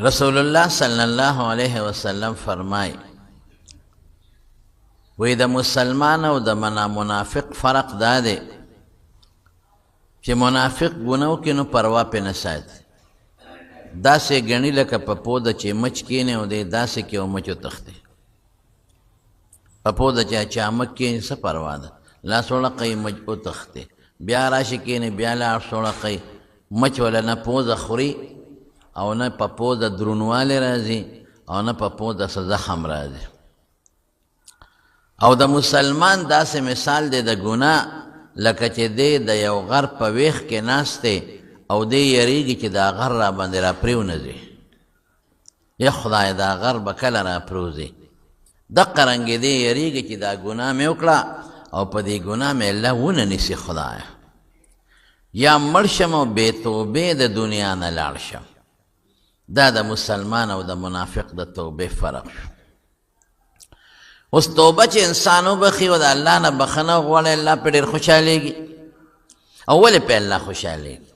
رسول الله صلی الله علیه وسلم فرمای وی د مسلمان او د منافق فرق دا دی چې منافق ګناه وکړي نو پروا پې نه ساتي، داسې ګڼي لکه په پوده چې مچ کینې او دی داسې کې او مچ وتښتي. په پوده چې چامک کینې څه پروا ده، لاس وړقوي مچ وتښتي، بیا راشي کینې بیا لاس وړقوي، مچ وله نه پوزه خوري او نه په پوزه درونوالی راځي او نه په پوزه څه زخم راځي. او د مسلمان داسې مثال دی د ګناه لکه چې دی د یو غر په ویښ کې ناست دی او دی یریږي چې دا غر را باندې را پرېونځي، یا خدای دا غر به کله را پرېوځي. دقه رنګې دی یریږي چې دا ګناه مې وکړه او په دې ګناه مې الله ونه نیسي خدایه، یا مړ شم او بې توبې د دنیا نه لاړ شم. دا د مسلمان او د منافق د توبې فرق شو. اوس توبه چې انسان وبخي او د الله نه بخښنه وغواړي، الله پرې ډېر خوشحالېږي. او ولې پرې الله خوشحالېږي؟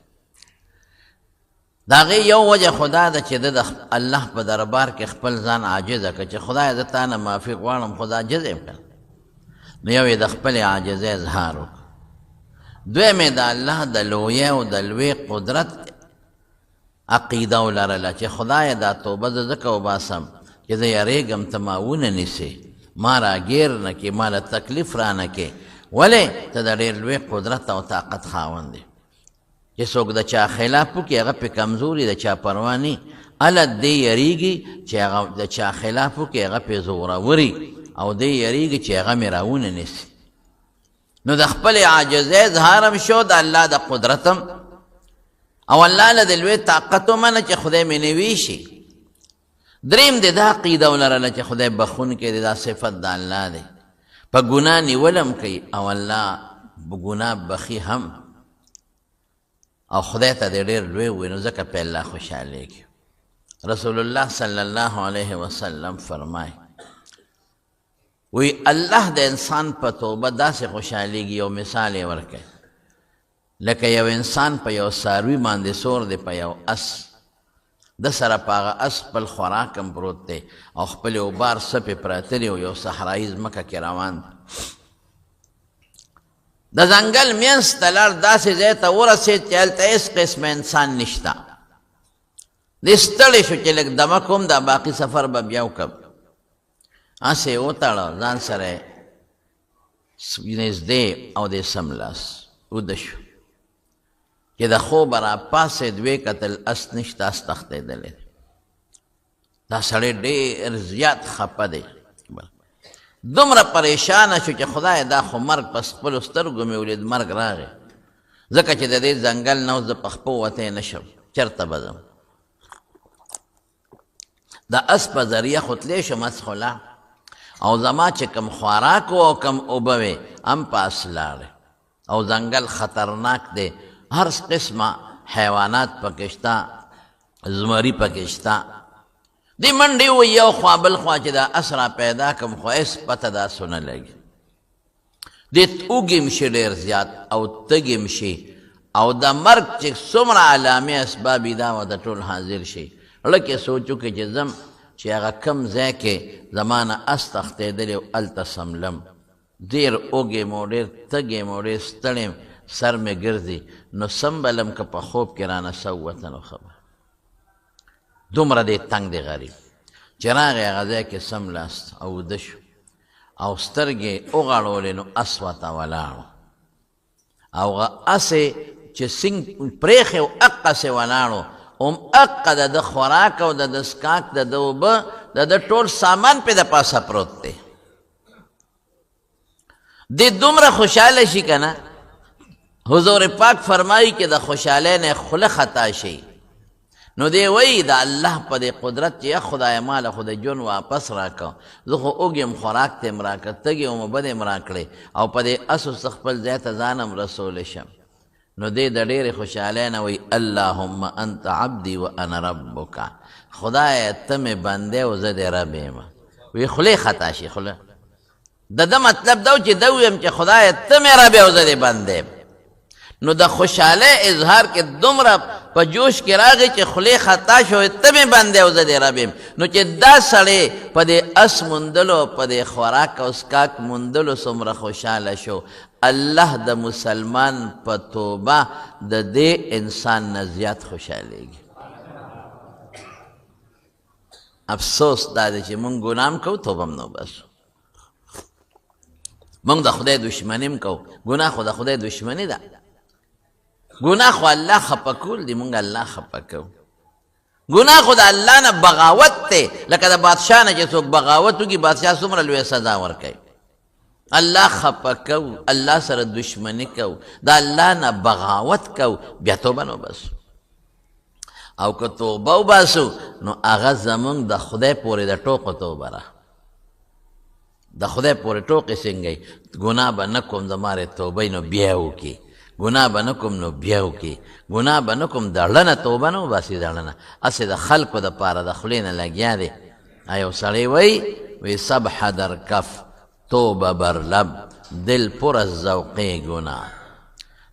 د هغې یو وجه خو دا ده چې ده د الله په دربار کې خپل ځان عاجزه کړ چې خدایه زه تا نه معافي غواړم خو زه عاجز یم که نه. نو یو یې د خپلې عاجزۍ اظهار وکړ، دویم یې د الله د لویۍ او د لوی قدرت عقیده ولرله چې خدایه دا توبه زه ځکه وباسم چې زه یریږم ته ما ونه نیسې، ما راګیر نه کې، ما له تکلیف رانه کې، ولې ته د ډېر لوی قدرت او طاقت خاوند یې. چې څوک د چا خلاف وکړي هغه پې کمزوري، د چا پروا نه، هله دی یریږي چې هغه د چا خلاف وکړي هغه پې زوروري او دی یریږي چې هغه مې راونه نیسي. نو د خپلې عاجزۍ اظهار هم شو، د الله د قدرت هم، او الله له د لوی طاقت ومنه چې خدای مې نه ویشي. دریم د دا عقیده ولرله چې خدای بخښونکی دی، دا صفت د الله دی، په ګناه نیول هم کوي او الله په ګناه بخي هم، او خدای ته دی ډېر لوی وي، نو ځکه په الله خوشحالېږي. رسول الله صلی الله علیه وسلم فرمایي وی الله د انسان په توبه داسې خوشحالېږي، یو مثال یې ورکړي لکه یو انسان په یو څاروي باندې سور دی، په یو اس، د سره په هغه اس خپل خوراک هم پروت دی او خپلې اوبار څه پرې پراته دي او یو صحرایي ځمکه کې روان دی. د ځنګل منځ ته لاړ، داسې ځای ته ورسېد چې هلته هېڅ قسمه انسان نشته. دی ستړی شو چې لږ دمه کوم، دا باقي سفر به بیا وکړم. هسې یې وتړه، ځان سره یې نږدې او دی سملاس وده شو چې د خوبه راپاڅېد، ویې کتل اس نشته، اس تښتېدلی دی. دا سړی ډېر زیات خپه دی، دومره پریشانه شو چې خدای دا خو مرګ په خپلو سترګو مې ولید، مرګ راغی، ځکه چې د دې ځنګل نه اوس زه په خپو وتی نه شم، چېرته به ځم؟ د اس په ذریعه خو تللی شم، اس خو لاړ او زما چې کوم خوراک و او کوم اوبه وې هم په اس لاړې، او ځنګل خطرناک دی، هر قسمه حیوانات پکې شته، زمري پکې شته. دې منډې ووایي یو خوا بل خوا چې دا اس را پیدا کړم، خو هېڅ پته داسو نه لګي. دې اوږي هم شي ډېر زیات او تږي هم شي، او د مرګ چې څومره علامې اسباب دي دا ورته ټول حاضر شي. زړه کې سوچ وکړي چې ځم چې هغه کوم ځای کې زما نه اس تښتېدلی و هلته څملم، ډېر اوږی یم او ډېر تږی یم او ډېر ستړی یم، سر مې ګرځي، نو څمبلم که په خوب کې رانه څه ووته نو ښه به. دومره دی تنګ دی غریب چې راغی هغه ځای کې څملاست او وده شو او سترګې وغړولې نو اس ورته ولاړ او هغه اس یې چې سینګ پرېښی و هقسې ولاړ و، هم هقه د ده خوراک او د ده څښاک د ده اوبه د ده ټول سامان پرې د پاسه پروت دی. دی دومره خوشحاله شي که نه، حضور پاک فرمایي چې د خوشحالۍ نه خوله خطا شي، نو دی وایي د الله په دې قدرت چې یا خدایه ما له خو د ژوند واپس راکړه، زه خو اوږې یم، خوراک ته یې راکړه، تږی وم، اوبه دې هم راکړې او په دې اسو څه خپل ځای ته ځان هم رسولی شم. نو دی د ډېرې خوشحالۍ نه وایي اللهم انت عبدي و انا ربک، خدایه ته مې بنده او زه دې رب یم. وایي خولې خطا شي، خوله د ده مطلب دا و چې ده ویم چې خدایه ته مې رب او زه دې بنده یم. نو د خوشحالۍ اظهار کې دومره په جوش کې راغی چې خولې خطا شو، ته مې بندې او زه دې رب یم. نو چې دا سړی په دې اس موندلو، په دې خوراک او څښاک موندلو څومره خوشحاله شو، الله د مسلمان په توبه د دې انسان نه زیات خوشحالېږي. افسوس دا دی چې مونږ ګناه هم کوو، توبه هم نه وباسو. مونږ د خدای دښمني هم کوو، ګناه خو د خدای دښمني ده، ګناه خو الله خفه کول دي، مونږ الله خفه کوو. ګناه خو د الله نه بغاوت دی، لکه د بادشاه نه چې څوک بغاوت وکړي، بادشاه څومره لویه سزا ورکوي. الله خفه کوو، الله سره دښمني کوو، د الله نه بغاوت کوو، بیا توبه نه وباسو. او که توبه وباسو نو هغه زمونږ د خدای پورې د ټوقو توبه را، د خدای پورې ټوقې څنګه وي؟ ګناه به نه کوم، زما رې توبه نو بیا وکړي، ګناه به نه کوم نو بیا وکړي، ګناه به نه کوم، د زړه نه توبه نه وباسي، د زړه نه هسې د خلکو دپاره د خولې نه لګیا دی. یو سړی وایي، وی سبح در کف توبه بر لب دل پر از ذوق ګناه،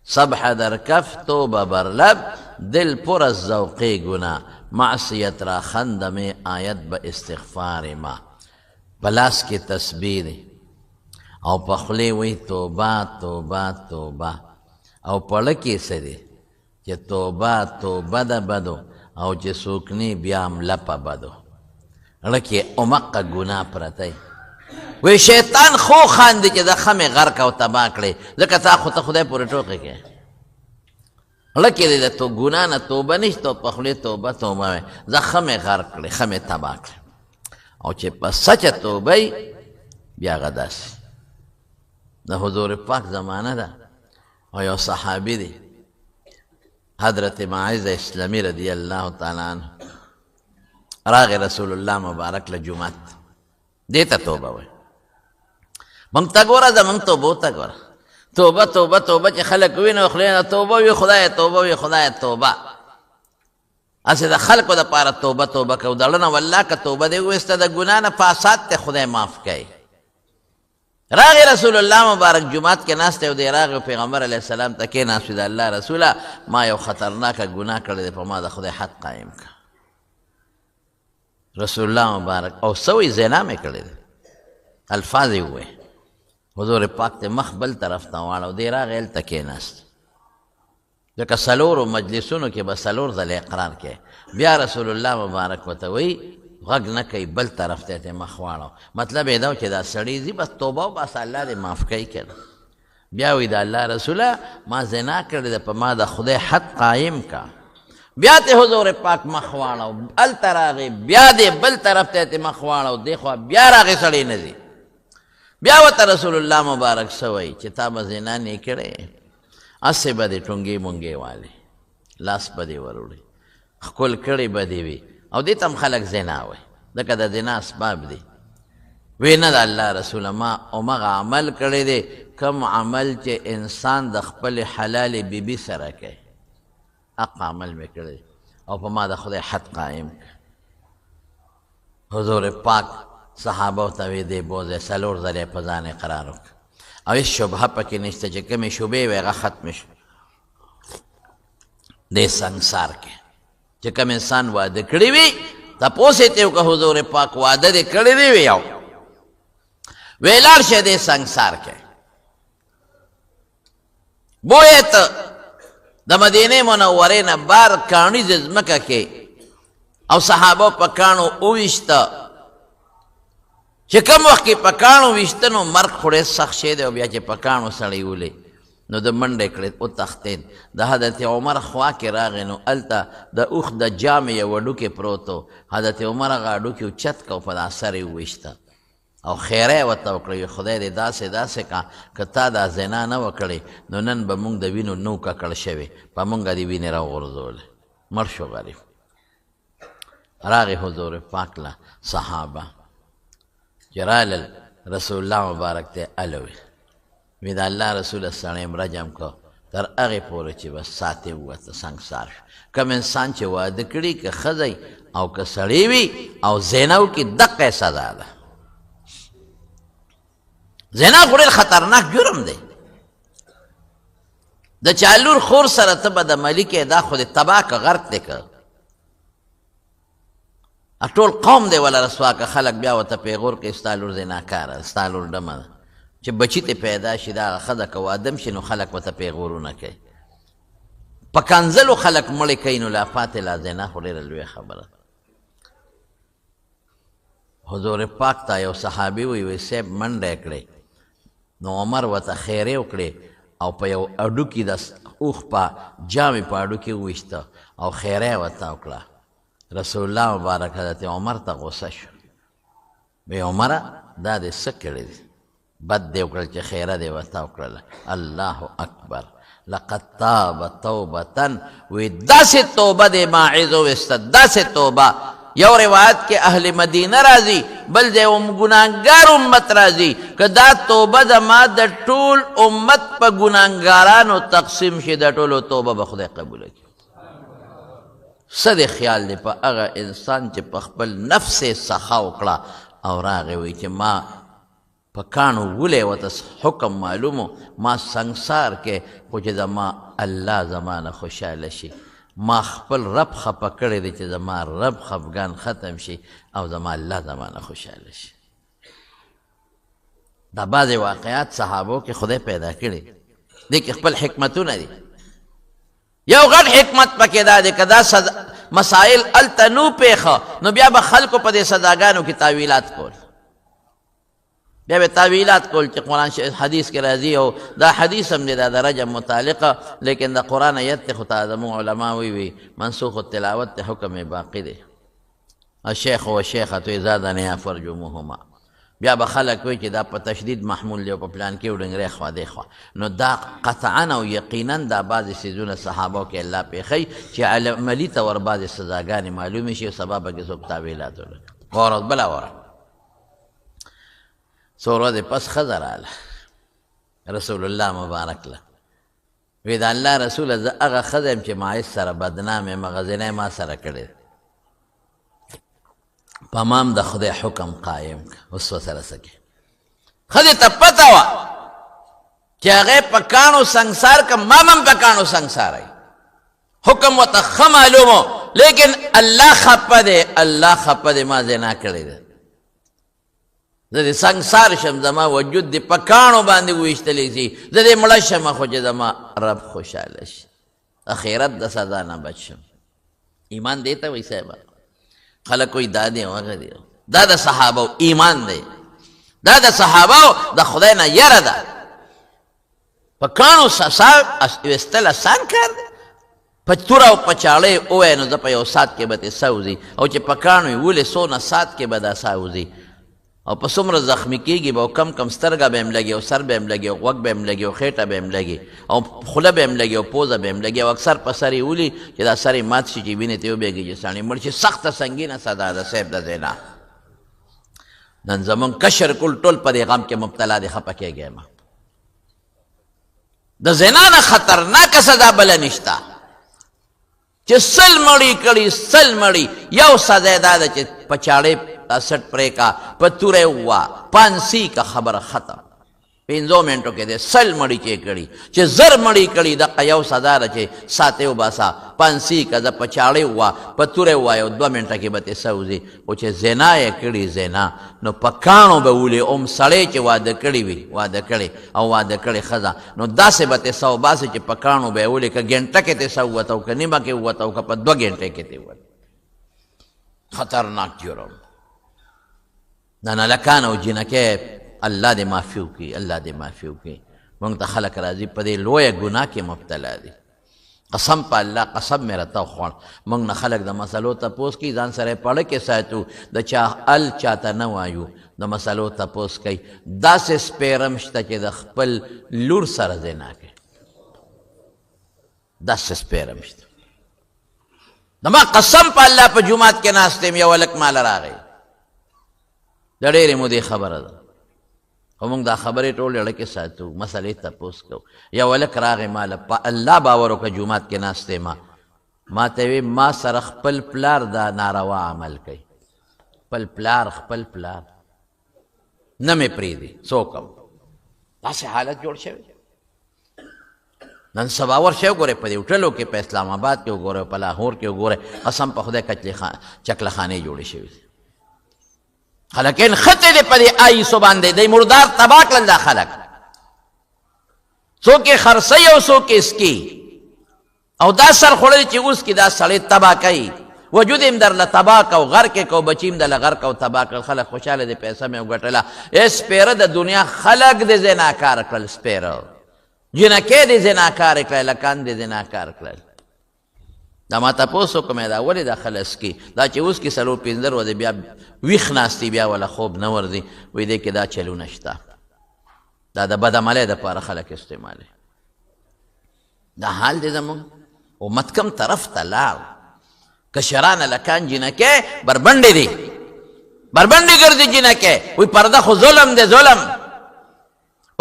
سبح در کف توبه بر لب دل پر از ذوق ګناه، معصیت را خنده می آید به استغفار ما. په لاس کې تسبیح دی او په خولې وایي توبه توبه توبه، او په زړه کې څه دی چې توبه توبه ده بدو، او چې څوک نی بیا هم لپه بدو. زړه کې همقه ګناه پرته وي. وایي شیطان خو خاندي چې د ښه مې غرق او تباه کړې، ځکه تا خو ته خدای پورې ټوقې کوې. زړه کې دې د ګناه نه توبه نشته او په خولې توبه توبه وایي، زه ښه مې غرق کړې، ښه مې تباه کړې. او چې په سچه توبه وي بیا هغه داسې. د حضور پاک زمانه ده او یو صحابي دی، حضرت ماعز اسلامي رضی الله تعالی عنه، راغی رسول الله مبارک له جومات، دې ته توبه وایي. موږ ته ګوره، زموږ توبو ته ګوره، توبه توبه توبه چې خلک وویني نو خولې نه توبه وي، خدایه توبه وي، خدایه توبه. هسې د خلکو دپاره توبه توبه کوو، د زړه نه والله که توبه دې وویسته د ګناه نه فساد ته خدای معاف کوي. راغی رسول الله مبارک جومات کې ناست دی او دی راغی پیغمبر علیه السلام ته کېناست، د الله رسوله ما یو خطرناکه ګناه کړې ده، په ما د خدای حد قایم کړه. رسول الله مبارک او څه وایي؟ زنا مې کړې ده، الفاظ یې وویل. حضور پاک ته مخ بل طرف ته واړو، دی راغی هلته کېناست، ځکه څلورو مجلسونو کې به څلور ځله اقرار کوي. بیا رسول الله مبارک ورته وایي غږ نه کوي، بل طرف ته یې مخ واړو. مطلب یې دا و چې دا سړی ځي بس توبه وباسه، الله دې معاف کوي که نه. بیا وایي د الله رسوله ما زنا کړې ده، په ما د خدای حد قایم کا. بیا ته حضور پاک مخ واړو، هلته راغی، بیا دې بل طرف ته یې مخ واړو، دې خوا بیا راغی سړی نه ځي. بیا ورته رسول الله مبارک څه وایي چې تا به زنا نه کړې، هسې به دې ټونګې مونګې والي، لاس به دې وروړي، ښکل کړی به دې وي، او دې ته هم خلک زنا وایي، ځکه د زنا اسباب دي. وی نه د الله رسوله ما همغه عمل کړی دی کوم عمل چې انسان د خپلې حلالې بیبي سره کوي، حق عمل مې کړی او په ما د خدای حد قایم کړ. حضور پاک صحابه ته وی دی بوځه، څلور ځله په ځان اقرار وکړ او هېڅ شبهه پکې نشته چې کومې شبهې وې هغه ختمې شوې. دې سنګسار کې چې کوم انسان واده کړی وي تپوس یې ترې وکړه، حضور پاک واده دې کړی دی؟ وی یو وی لاړ شه دې سنګسار کې بویه ته د مدینې منورې نه بار کاڼیزې ځمکه کې او صحابه په کاڼو وویشته. چې کوم وخت کې په کاڼو ویشته نو مرګ خو ډېر سخت شی دی، او بیا چې په کاڼو سړی ولي نو د منډې کړې وتښتېد. د حضرت عمر خوا کې راغی نو هلته د اوښ د جامې یو هډوکی پروت و. حضرت عمر هغه هډوکی اوچت کړ او په دا سر یې وویشته او خیره یې ورته وکړه، وی خدای دې داسې داسې کا که تا دا زنا نه وه کړې نو نن به مونږ د وینو نو ککړ شوې، په مونږ دې وینې راوغورځولې. مړ شو غریب. راغی حضور پاک له صحابه چې رالل رسول الله مبارک ته الوی، وی د الله رسول سړی م رجم کړ تر هغې پورې چې بس سات یې ووته، سنګسار شو. کوم انسان چې واده کړي که ښځه او که سړی وي او زنا وکړي دقه یې سزا ده. زنا خو ډېر خطرناک جرم دی. د چا لور خور سره ته بدعملي کوې، دا خو دې تباه که، غرق دې که، ټول قوم دی ولا رسوا که، خلک بیا ورته پیغور کوي، ستا لور زناکاره ده، ستا لور ډمه ده. چې بچي ته پیدا شي، دا ښځه که واده هم شي نو خلک ورته پیغورونه کوي، په کنځلو خلک مړې کوي، نو لا پاتې لا زنا خو ډېره لویه خبره ده. حضور پاک ته یو صحابي وی، وی صاحب منډه یې کړې، نو عمر ورته خیرې وکړې او په یو هډوکي د اوښ په جامې په هډوکي وویشته او خیره یې ورته وکړه. رسول الله مبارک حضرت عمر ته غوسه شو، وی عمره دا دې څه کړي دي، بد دې وکړل چې خیره دې ورته وکړله. الله اکبر، لقد تاب توبة، وی داسې توبه دې ماعز وویسته، داسې توبه. یو روایت کې اهل مدینه راځي، بل ځای هم ګناهګار امت راځي، که دا توبه زما د ټول امت په ګناهګارانو تقسیم شي، د ټولو توبه به خدای قبوله کړي. څه دې خیال دی په هغه انسان چې په خپل نفس یې سخا وکړه او راغی وایي چې ما په کاڼو ولې ورته حکم معلوم و، ما سنګسار کې، خو چې زما الله زما نه خوشحاله شي، ما خپل رب خفه کړی دی چې زما رب خفګان ختم شي او زما الله زما نه خوشحاله شي. دا بعضې واقعات صحابو کې خدای پیدا کړي، دې کې خپل حکمتونه دي. یو غټ حکمت پکې دا دی که دا مسائل هلته نو پېښه، نو بیا به خلکو په دې سزاګانو کې تاویلات کول، بیا به تاویلات کول چې قرآن حدیث کې راځي، او دا حدیث هم دی دا د رجم متعلقه، لیکن د قرآن آیت ته خو زموږ علما وایي منسوخ التلاوت ته حکم یې باقي دی. الشیخ و الشیخة اذا زنیا فرجموهما. بیا به خلک وایي چې دا په تشدید محمول دی او په پلان کې وډنګری خوا دی خوا، نو دا قطعا او یقینا دا بعضې څیزونه صحابو کې الله پېښوي چې عملي طور بعضې سزاګانې معلومې شي او سبا به کې څوک تاویلات ولري. غوره بله وره څو ورځې پس ښځه راغله رسول الله مبارک له، وی د الله رسوله زه هغه ښځه یم چې ماعز سره بدنام یم، هغه زنا یې ما سره کړې ده، په ما هم د خدای حکم قایم کړه، اوس ورسره څه کوې؟ ښځې ته پته وه چې هغه په کاڼو سنګسار که ما هم په کاڼو سنګساروي، حکم ورته ښه معلوم و، لیکن الله خفه دی، الله خفه دی، ما زنا کړې ده، زه دې سنګسار شم، زما وجود دې په کاڼو باندې وویشتلی شي، زه دې مړه شم، خو چې زما رب خوشحاله شي، اخرت د سزا نه بچ شم. ایمان دې ته وایي صاحبه، خلک وایي دا دی او هغه دی، دا د صحابو ایمان دی، دا د صحابو د خدای نه یره ده. په کاڼو سزا ویستل اسان کار دی، په توره او په چاړه یې ووایه نو زه په یو ساعت کې به ترې ساه وځي، او چې په کاڼو یې ولې څونه ساعت کې به دا ساه وځي، او په څومره زخمي کېږي به، او کم کم سترګه به هم لګي، او سر به هم لګي، او غوږ به هم لګي، او خېټه به هم لګي، او خوله به هم لګي، او پوزه به هم لګي، او اکثر په سر یې ولي چې دا سر یې مات شي چې وینې ترې وبهېږي چې سړی مړ شي. سخته سنګینه سزا ده صاحب د زنا. نن زمونږ کشر کل ټول په دې غم کې مبتلا دی، خفه کېږئ مه. د زنا نه خطرناکه سزا بله نشته چې سل مړي کړي، سل مړي، یو سزا دا ده چې په چاړې سټ پرې کا، په توره یې ووه، پانسي که، خبره ختم. پنځو منټو کې دی سل مړي چې کړي، چې زر مړي کړي، دقه یو سزا ده چې ساتې وباسه، پانسي که، زه په چاړې ووه، په توره ووه، یو دوه منټه کې به ترې ساه وځي. خو چې زنا یې کړي، زنا نو په کاڼو به ولي، هم سړی چې واده کړی وي، واده کړی او واده کړې ښځه، نو داسې به ترې ساه وباسي چې په کاڼو به یې ولي، که ګنټه کې ترې ساه ووته او که نیمه کې ووته او که په دوه ګنټې کې ترې ووته. خطرناک جرم. دا نلکان او جینکې الله دې معافي وکړي، الله دې معافي وکړي. موږ ته خلک راځي په دې لویه ګناه کې مبتلا دي. قسم په الله، قسم مې راته وخوړ، موږ نه خلک د مسلو تپوس کوي، ځان سره یې پړه کې ساتو، د چا ال چاته نه وایو، د مسلو تپوس کوي. داسې سپیرم شته چې د خپل لور سره زنا کوي، داسې سپیرم شته. د ما قسم په الله په جومات کې ناست یم، یو هلک ماله راغی، د ډېرې مودې خبره ده، خو موږ دا خبرې ټولې اړه کې ساتو، مسلې تپوس کوو. یو هلک راغی ماله، په الله باور وکړه، جومات کې ناست یم، ما ته وی ما سره خپل پلار دا ناروا عمل کوي، خپل پلار، خپل پلار نه مې پرېږدي، څه وکړم؟ داسې حالت جوړ شوی. نن سبا ورشئ وګورئ په دې هوټلو کې، په اسلام آباد کې وګورئ، په لاهور کې وګورئ، قسم په خدای چکلخانې جوړې شوې دي. خلک یې نښتې دي په دې آیسو باندې، دی مردار تباه کړل دا خلک. څوک یې خرڅوي او څوک یې څکي، او دا سر خوړلی چې اوس کې دا سړی تباه کوي، وجود یې هم درله تباه کو، غرق یې کو، بچي هم درله غرق او تباه کړل. خلک خوشحاله دي، پیسه مې وګټله. ای سپېره د دنیا خلک دې زناکار کړل، سپېره جینکۍ دې زناکارې کړل، هلکان دې زناکار کړل. دا ما تپوس وکړم دا ولې دا خلک څکي؟ دا چې اوس کې 4-5 ورځې بیا ویښ ناست دي، بیا وله خوب نه ورځي. وایي دې کې دا چلونه شته، دا د بدعملۍ دپاره خلک استعمالوي. دا حال دی زموږ امت کم طرف ته لاړ. کشران هلکان جینکۍ بربنډې دي، بربنډې ګرځي جینکۍ. وایي پرده خو ظلم دی، ظلم،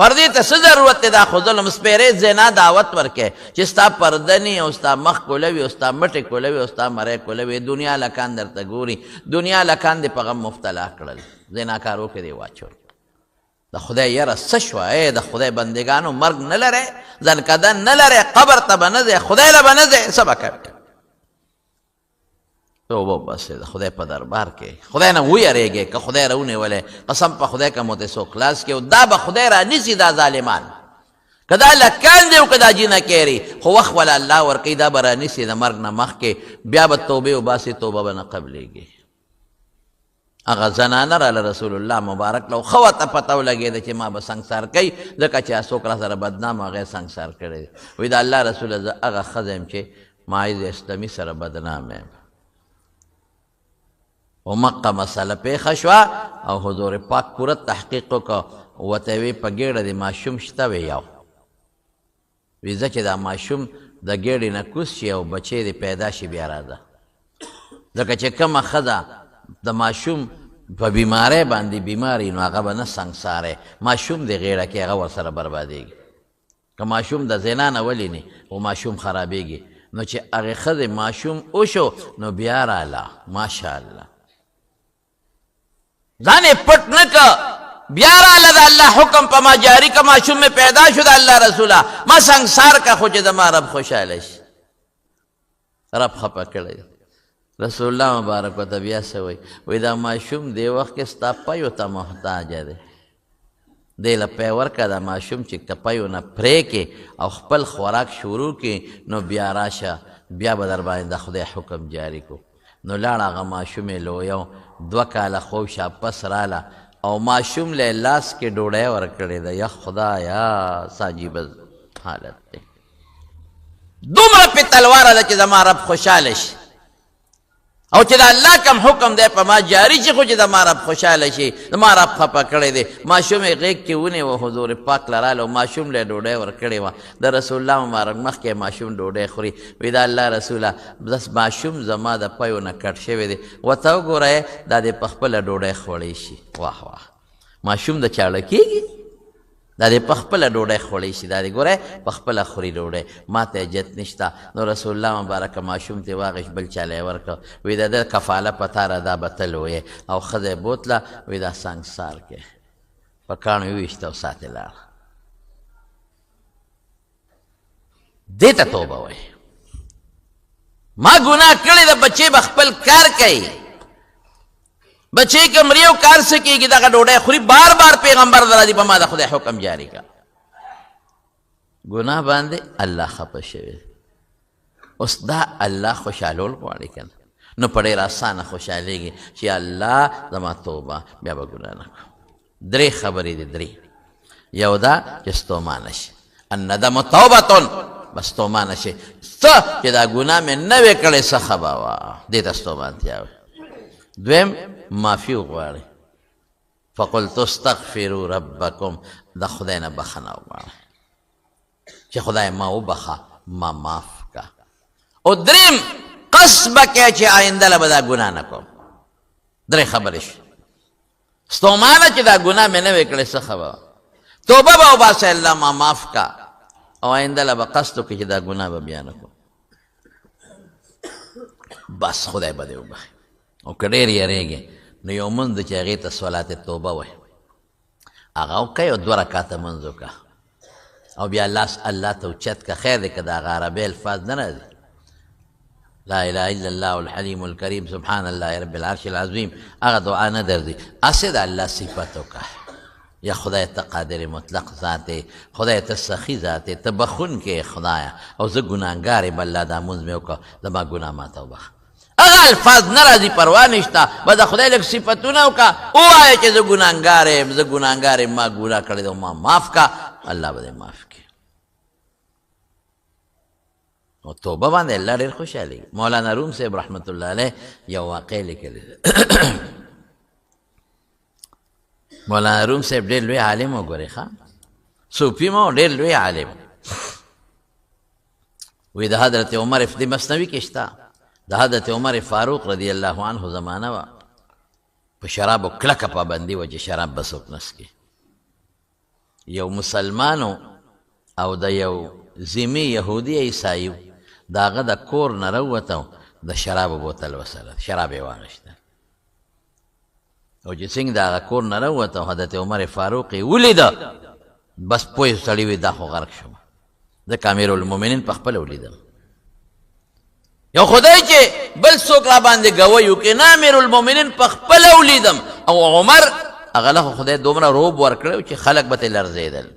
پردې ته څه ضرورت دی؟ دا خو ظلم. سپېرې زنا دعوت ورکې چې ستا پرده نی او ستا مخ کولوي او ستا مټې کولوي او ستا مری کولوي، دنیا لکان درته ګوري، دنیا لکان دې په غم مبتلا کړل، زناکارو کې دې واچول. د خدای یاره څه شوه؟ ای د خدای بندګانو، مرګ نه لرې، ځنکدن نه لرې، قبر ته به نه ځې، خدای له به نه ځې، څه به کوې؟ توبه وباسئ د خدای په دربار کې، خدای نه ویرېږئ. که خدای راونیولی، قسم په خدای که مو ته څوک خلاص کړي، او دا به خدای رانیسي دا ظالمان، که دا هلکان دی او که دا جینکۍ دی، خو وخت وله الله ورکوي، دا به رانیسي د مرګ نه مخکې، بیا به توبې وباسي، توبه به نه قبلېږي. هغه زنانه راله رسول الله مبارک له، ښه ورته پته ولګېده چې ما به سنګسار کوي، ځکه چې هغه څوک را سره بدنام هغه یې سنګسار کړی دی. وایي د الله رسوله زه هغه ښځه یم چې ماعز اسلمي سره بدنام یم. همقه مسله پېښه شوه او حضور پاک پوره تحقیق وکړ، ورته یې وی په ګېډه دې ماشوم شته؟ وی یو. وی ځه چې دا ماشوم د ګېډې نه کوز شي او بچی دې پیدا شي بیا راځه، ځکه چې کومه ښځه د ماشوم په بیمارۍ باندې بیمار وي نو هغه به نه سنګسارې، ماشوم دې غېړه کې هغه ورسره بربادېږي. که ماشوم د زنا نه ولیني خو ماشوم خرابېږي، نو چې هغې ښځې ماشوم وشو نو بیا راله، ماشاءالله ځان یې پټ نه کړ، بیا راله د الله حکم په ما جاري که ماشوم مې پیدا شو د الله رسوله ما سنګسار که، خو چې زما رب خوشحاله شي. رب خفه کړی. رسول الله مبارک ورته بیا څه وایي؟ وایي دا ماشوم دې وخت کې ستا پیو ته محتاج دی، دې له پی ورکړه، دا ماشوم چې که پیو نه پرې کړې او خپل خوراک شروع کړي نو بیا راشه، بیا به در باندې د خدای حکم جاري کړو. نو لاړه هغه ماشوم یې لویو، 2 کاله خو شا پس راله او ماشوم له لاس کې ډوډۍ ورکړې ده. یا خدایا څه عجیبه حالت دی، دومره پې تلواره ده چې زما رب خوشحاله شي، او چې د الله کوم حکم دی په ما جاري شي، خو چې زما رب خوشحاله شي، زما رب خفه کړی دی. ماشوم یې غېږ کې ونیوه، حضور پاک له راله، ماشوم له ډوډۍ ورکړې وه. د رسول الله مبارک مخکې ماشوم ډوډۍ خوري. وایي د الله رسوله بس ماشوم زما د پیو نه کټ شوی دی، ورته وګوره دا دې په خپله ډوډۍ خوړی شي. واه واه، ماشوم د چاړه کېږي، دا دې په خپله ډوډۍ خوړی شي، دا دې ګوره په خپله خوري ډوډۍ، ما ته حاجت نشته. نو رسول الله مبارک ماشوم ته واغېش، بل چا له یې ورکړ. وایي د ده کفاله په تا را، دا به ته لویې. او ښځه یې بوتله، وایي دا سنګسار کې په کاڼو یې وویشته او ساتې لاړه. دې ته توبه وایي. ما ګناه کړې ده، بچی به خپل کار کوي، بچی که مري او کار څه کېږي، دغه ډوډۍ خوري، بار بار پیغمبر راځي په ما د خدای حکم جاري کا. ګناه باندې الله خفه شوی، اوس دا الله خوشحالول غواړي که نه، نو په ډېره اسانه خوشحالېږي چې الله زما توبه، بیا به ګناه نه کوم. 3 خبرې دي، 3. یو دا چې ستومانه شي، الندم توبة، بس ستومانه شي، څه چې دا ګناه مې نه وې کړې څه ښه به وه، دې ته ستومانتیا وایي. دویم معافي وغواړي، فقلت استغفروا ربکم، د خدای نه بخښنه وغواړئ چې خدای ما وبخښه، ما معاف کړه. او دریم قصد به کوې چې آینده له به دا ګناه نه کوم. 3 خبرې شوې. ستومانه چې دا ګناه مې نه وې کړې څه ښه به وه، توبه به وباسې الله ما معاف کړه، او آینده له به قصد وکړې چې دا ګناه به بیا نه کوم، بس خدای به دې وبخښي. او که ډېر یېرېږې نو یو مونځ چې هغې ته صلات توبه وایي هغه وکړه، یو 2 رکعته مونځ وکړه او بیا لاس الله ته اوچت که، خیر دی که د هغه عربي الفاظ نه راځي. لا اله الا الله الحلیم الکریم سبحان الله رب العرش العظیم، هغه دعا نه درځي. هسې د الله صفت وکړه، یا خدای ته قادر مطلق ذات یې، خدای ته سخي ذات یې، ته بخښونکی یې خدایه، او زه ګناهګار یم، الله دا لمونځ مې وکړه، زما ګناه ما ته وبخښه. هغه الفاظ نه راځي، پروا نشته، بس د خدای لږ صفتونه وکړه، ووایه چې زه ګناهګار یم، زه ګناهګار یم، ما ګناه کړې ده، ما معاف کړه، الله به دې معاف کړي. او توبه باندې الله ډېر خوشحالېږي. مولانا روم صاحب رحمت الله علیه یو واقع لیکلی ده. مولانا روم صاحب ډېر لوی عالم وګورئ، ښه صوفي مو ډېر لوی عالم وی. د حضرت عمر د مثنوي کې شته، د حضرت عمر فاروق رضی الله عنه زمانه وه، په شرابو کلکه پابندي وه چې شراب به څوک نه څکي. یو مسلمانو او د یو ذمي یهودي عیسایي د هغه د کور نه راووته، د شرابو بوتل وسره، شراب یې واخیستل، او چې څنګه د هغه کور نه راووته، حضرت عمر فاروق یې ولیده، بس پوه سړی وي، دا خو غرق شوم، ځکه امیرالمؤمنین په خپله ولیدم. یو خدای چې بل څوک را باندې ګواهي وکړي نه، امیرالمؤمنین په خپله ولیدم. او عمر هغه له خدای دومره روب ورکړی چې خلک به ترې لرزېدل.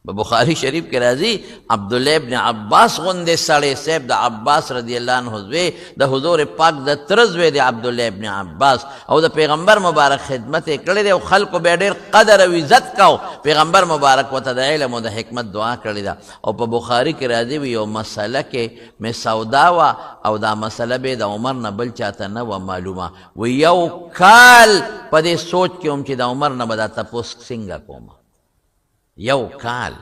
په بخاري شریف کې راځي، عبدالله ابن عباس غوندې سړی صاحب، د عباس رضی الله عنه زوی، د حضور پاک د تره زوی دی عبدالله ابن عباس، او د پیغمبر مبارک خدمت یې کړی دی، او خلکو به ډېر قدر او عزت کاو. پیغمبر مبارک ورته د علم او د حکمت دعا کړې ده. او په بخاري کې راځي، وي یو مسله کې مې سودا وه، او دا مسله به د عمر نه بل چاته نه وه معلومه، وي یو کال په دې سوچ کې وم چې د عمر نه به دا تپوس څنګه کوم، یو کال.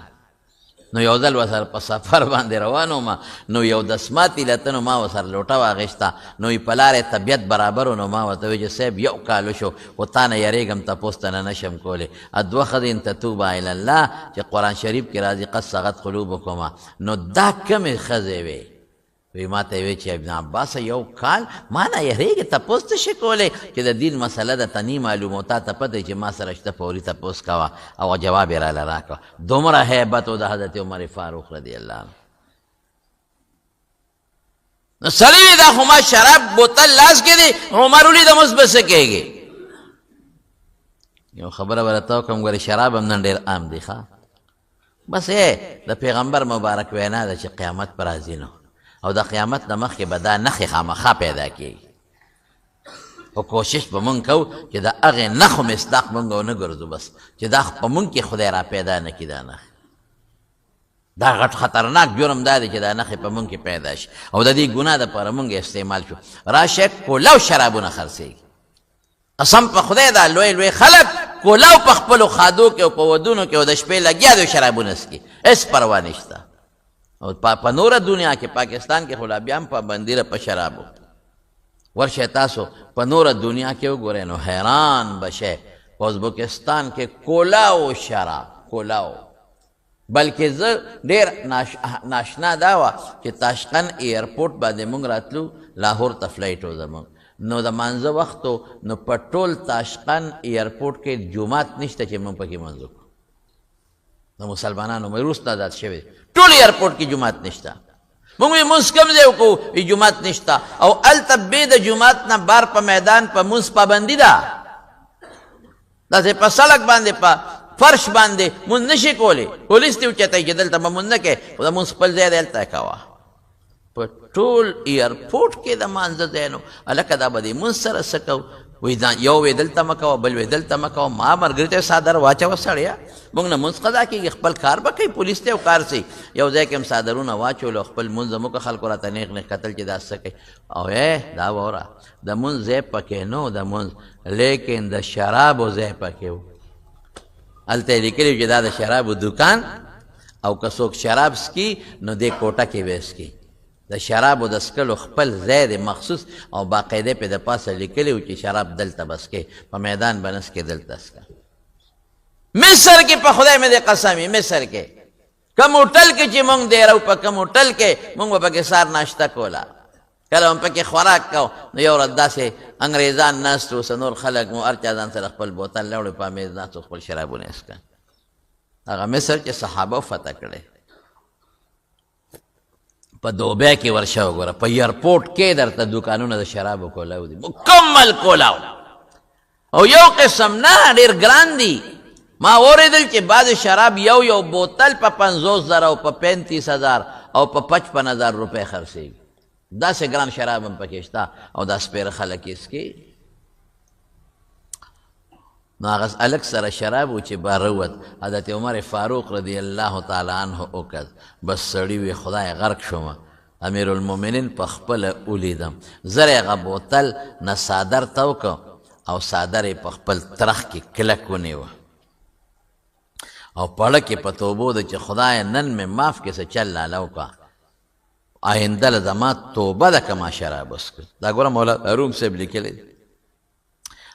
نو یو ځل ورسره په سفر باندې روان وم، نو یو دسماتي لته، نو ما ورسره لوټه واخیسته، نو یې په لارې طبیعت برابر و، نو ما ورته وویل چې صاحب یو کال وشو خو تا نه یریږم، تپوس ته نه شم کولی. دوه ښځې ان تتوبا الی الله چې قرآن شریف کې راځي قد صغت قلوبکما، نو دا کومې ښځې وې؟ وی ما ته وی چې ابن عباس یو کال ما نه یریږي، تپوس څه شي کولی چې د دین مسله ده ته نی معلومه او تا ته پته چې ما سره شته، فوري تپوس کوه، او جواب یې راله راکړه. دومره هیبت و د حضرت عمر فاروق رضی الله عنه. نو سړی وی دا خو ما شراب بوتل لاس کې دی، عمر ولیدم، اوس به څه کېږي؟ یو خبره به راته وکړم، ګورې شراب هم نن ډېر عام دی، ښه بس د پیغمبر مبارک وینا ده چې قیامت پر راځي، نو او د قیامت نه مخکې به دا نښې خامخا پیدا کېږي، خو کوشش به مونږ کوو چې د هغې نښو مصداق مونږ ونه ګرځو، بس چې دا په مونږ کې خدای را پیدا نه کړي دا نښې. دا غټ خطرناک جرم دا دی چې دا نښې په مونږ کې پیدا شي او د دې ګناه دپاره مونږ استعمال شو. راشه کولاو شرابونه خرڅېږي، قسم په خدای دا لوی لوی خلک کولاو په خپلو خادو کې او په ودونو کې او د شپې لګیا دي شرابونه څکي، هېڅ پروا نشته. او په نوره دنیا کې، پاکستان کې خو لا بیا هم پابندي ده په شرابو. ورشئ تاسو په نوره دنیا کې وګورئ نو حیران به شئ، په ازبکستان کې کولاو شراب کولاو. بلکې زه ډېر ناشنا دا وه چې تاشقند ایرپورټ باندې مونږ راتلو، لاهور ته فلایټ و زمونږ، نو د مانځه وخت و، نو په ټول تاشقند ایرپورټ کې جومات نشته چې مونږ پکې مونځ وکړو. د مسلمانانو مې وروسته آزاد شوی، ټول ایرپورټ کې جومات نشته. مونږ یې مونځ کوم ځای وکړو؟ وی جومات نشته، او هلته بې د جومات نه بار په میدان په مونځ پابندي ده، داسې په سړک باندې په فرش باندې مونځ نشي کولی، پولیس دې اوچتوي چې دلته به مونځ نه کوې، خو د مونځ خپل ځای دی هلته کوه. په ټول ایرپورټ کې د مانځه ځای نو هلکه دا به دې مونځ سره څه کوو؟ وایي دا یو وی دلته مه کوه، بل وی دلته مه کوه. ما ملګري ته څادر واچوه سړیه، موږ نه مونځ قضا کېږي، خپل کار به کوي، پولیس دی او کار څه. یو ځای کې هم څادرونه واچول او خپل مونځ مو وکړ، خلکو راته نېغ نېغ کتل چې دا څه کوي. او دا وره د مونځ ځای پکې نه و د مونځ، لیکن د شرابو ځای پکې و. هلته یې لیکلي چې دا د شرابو دکان، او که څوک شراب څکي نو دې کوټه کې به یې څکي. د شرابو د څکلو خپل ځای دی مخصوص، او باقاعده پې د پاسه لیکلي و چې شراب دلته به څکې، په میدان به نه څکې، دلته څکه. مصر کې په خدای مې دې قسم وي، مصر کې کوم هوټل کې چې مونږ دېره وو، په کوم هوټل کې مونږ به پکې سهار ناشته کوله، کله هم پکې خوراک کو، نو یو ورځ داسې انګریزان ناست وو، څه نور خلک مو، هر چا ځان سره خپل بوتل راوړی، په مېز ناست وو، خپل شرابونه یې څښل. هغه مصر چې صحابه فتح کړی. په دوبۍ کې ورشه وګوره، په ایرپورټ کې درته دوکانونه د شرابو کولاو دي، مکمل کولاو، او یو قسم نه، ډېر ګران دي. ما اورېدل چې بعضې شراب یو یو بوتل په 50,000 او په 35,000 او په 55,000 روپۍ خرڅېږي. داسې ګران شراب هم پکې شته، او دا سپېره خلک یې څکي. نو هغه هلک سره شراب و چې باره ووت، حضرت عمر فاروق رضی الله تعالی عنه وکت، بس سړي وی خدای غرق شوم، امیر المؤمنین په خپله ولیدم، زر یې هغه بوتل نه څادر ته وکړ او څادر یې په خپل ترخ کې کلک ونیوه او پړه کې په توبو ده چې خدای نن مې معاف کړې، څه چل لاله وکړه، آینده له زما توبه ده که ما شراب وڅښل. دا ګوره مولا روم صاحب لیکلی دی.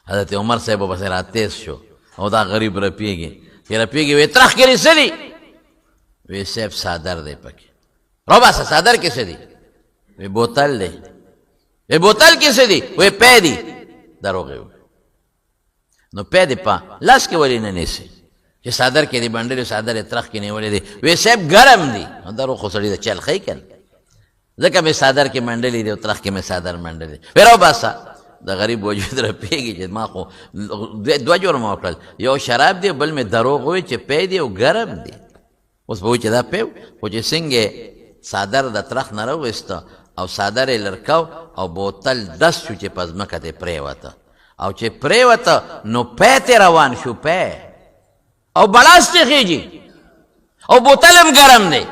حضرت عمر صاحب پسې را تېز شو او دا غریب رپېږي، چې رپېږي وی ترخ کې څه دي؟ وی صاحب څادر دی پکې. راوباسه څادر کې څه دي؟ وی بوتل دی. وی بوتل کې څه دي؟ وی پی دي. دروغ یې وویل. نو پی دې په لاس کې ولې نه نیسې؟ چې څادر کې دې بنډلې، څادر یې ترخ کې نیولې دی. وی صاحب ګرم دی. نو دروغ خو سړي د چل ښیي که نه، ځکه مې څادر کې منډلې دي او ترخ کې مې څادر منډلې. وی راوباسه. د غریب وجود رپېږي چې ما خو دوه جرمه وکړل، یو شراب دی، بل مې دروغ وویل چې پی دی او ګرم دی. اوس به وایي چې دا پی و، خو چې څنګه څادر د ترخ نه راوویسته او څادر یې لرکاو او بوتل ډس شو چې په ځمکه ترې پرېوته، او چې پرېوته نو پی ترې روان شو، پی او بړاس ترې خېژي او بوتل هم ګرم دی.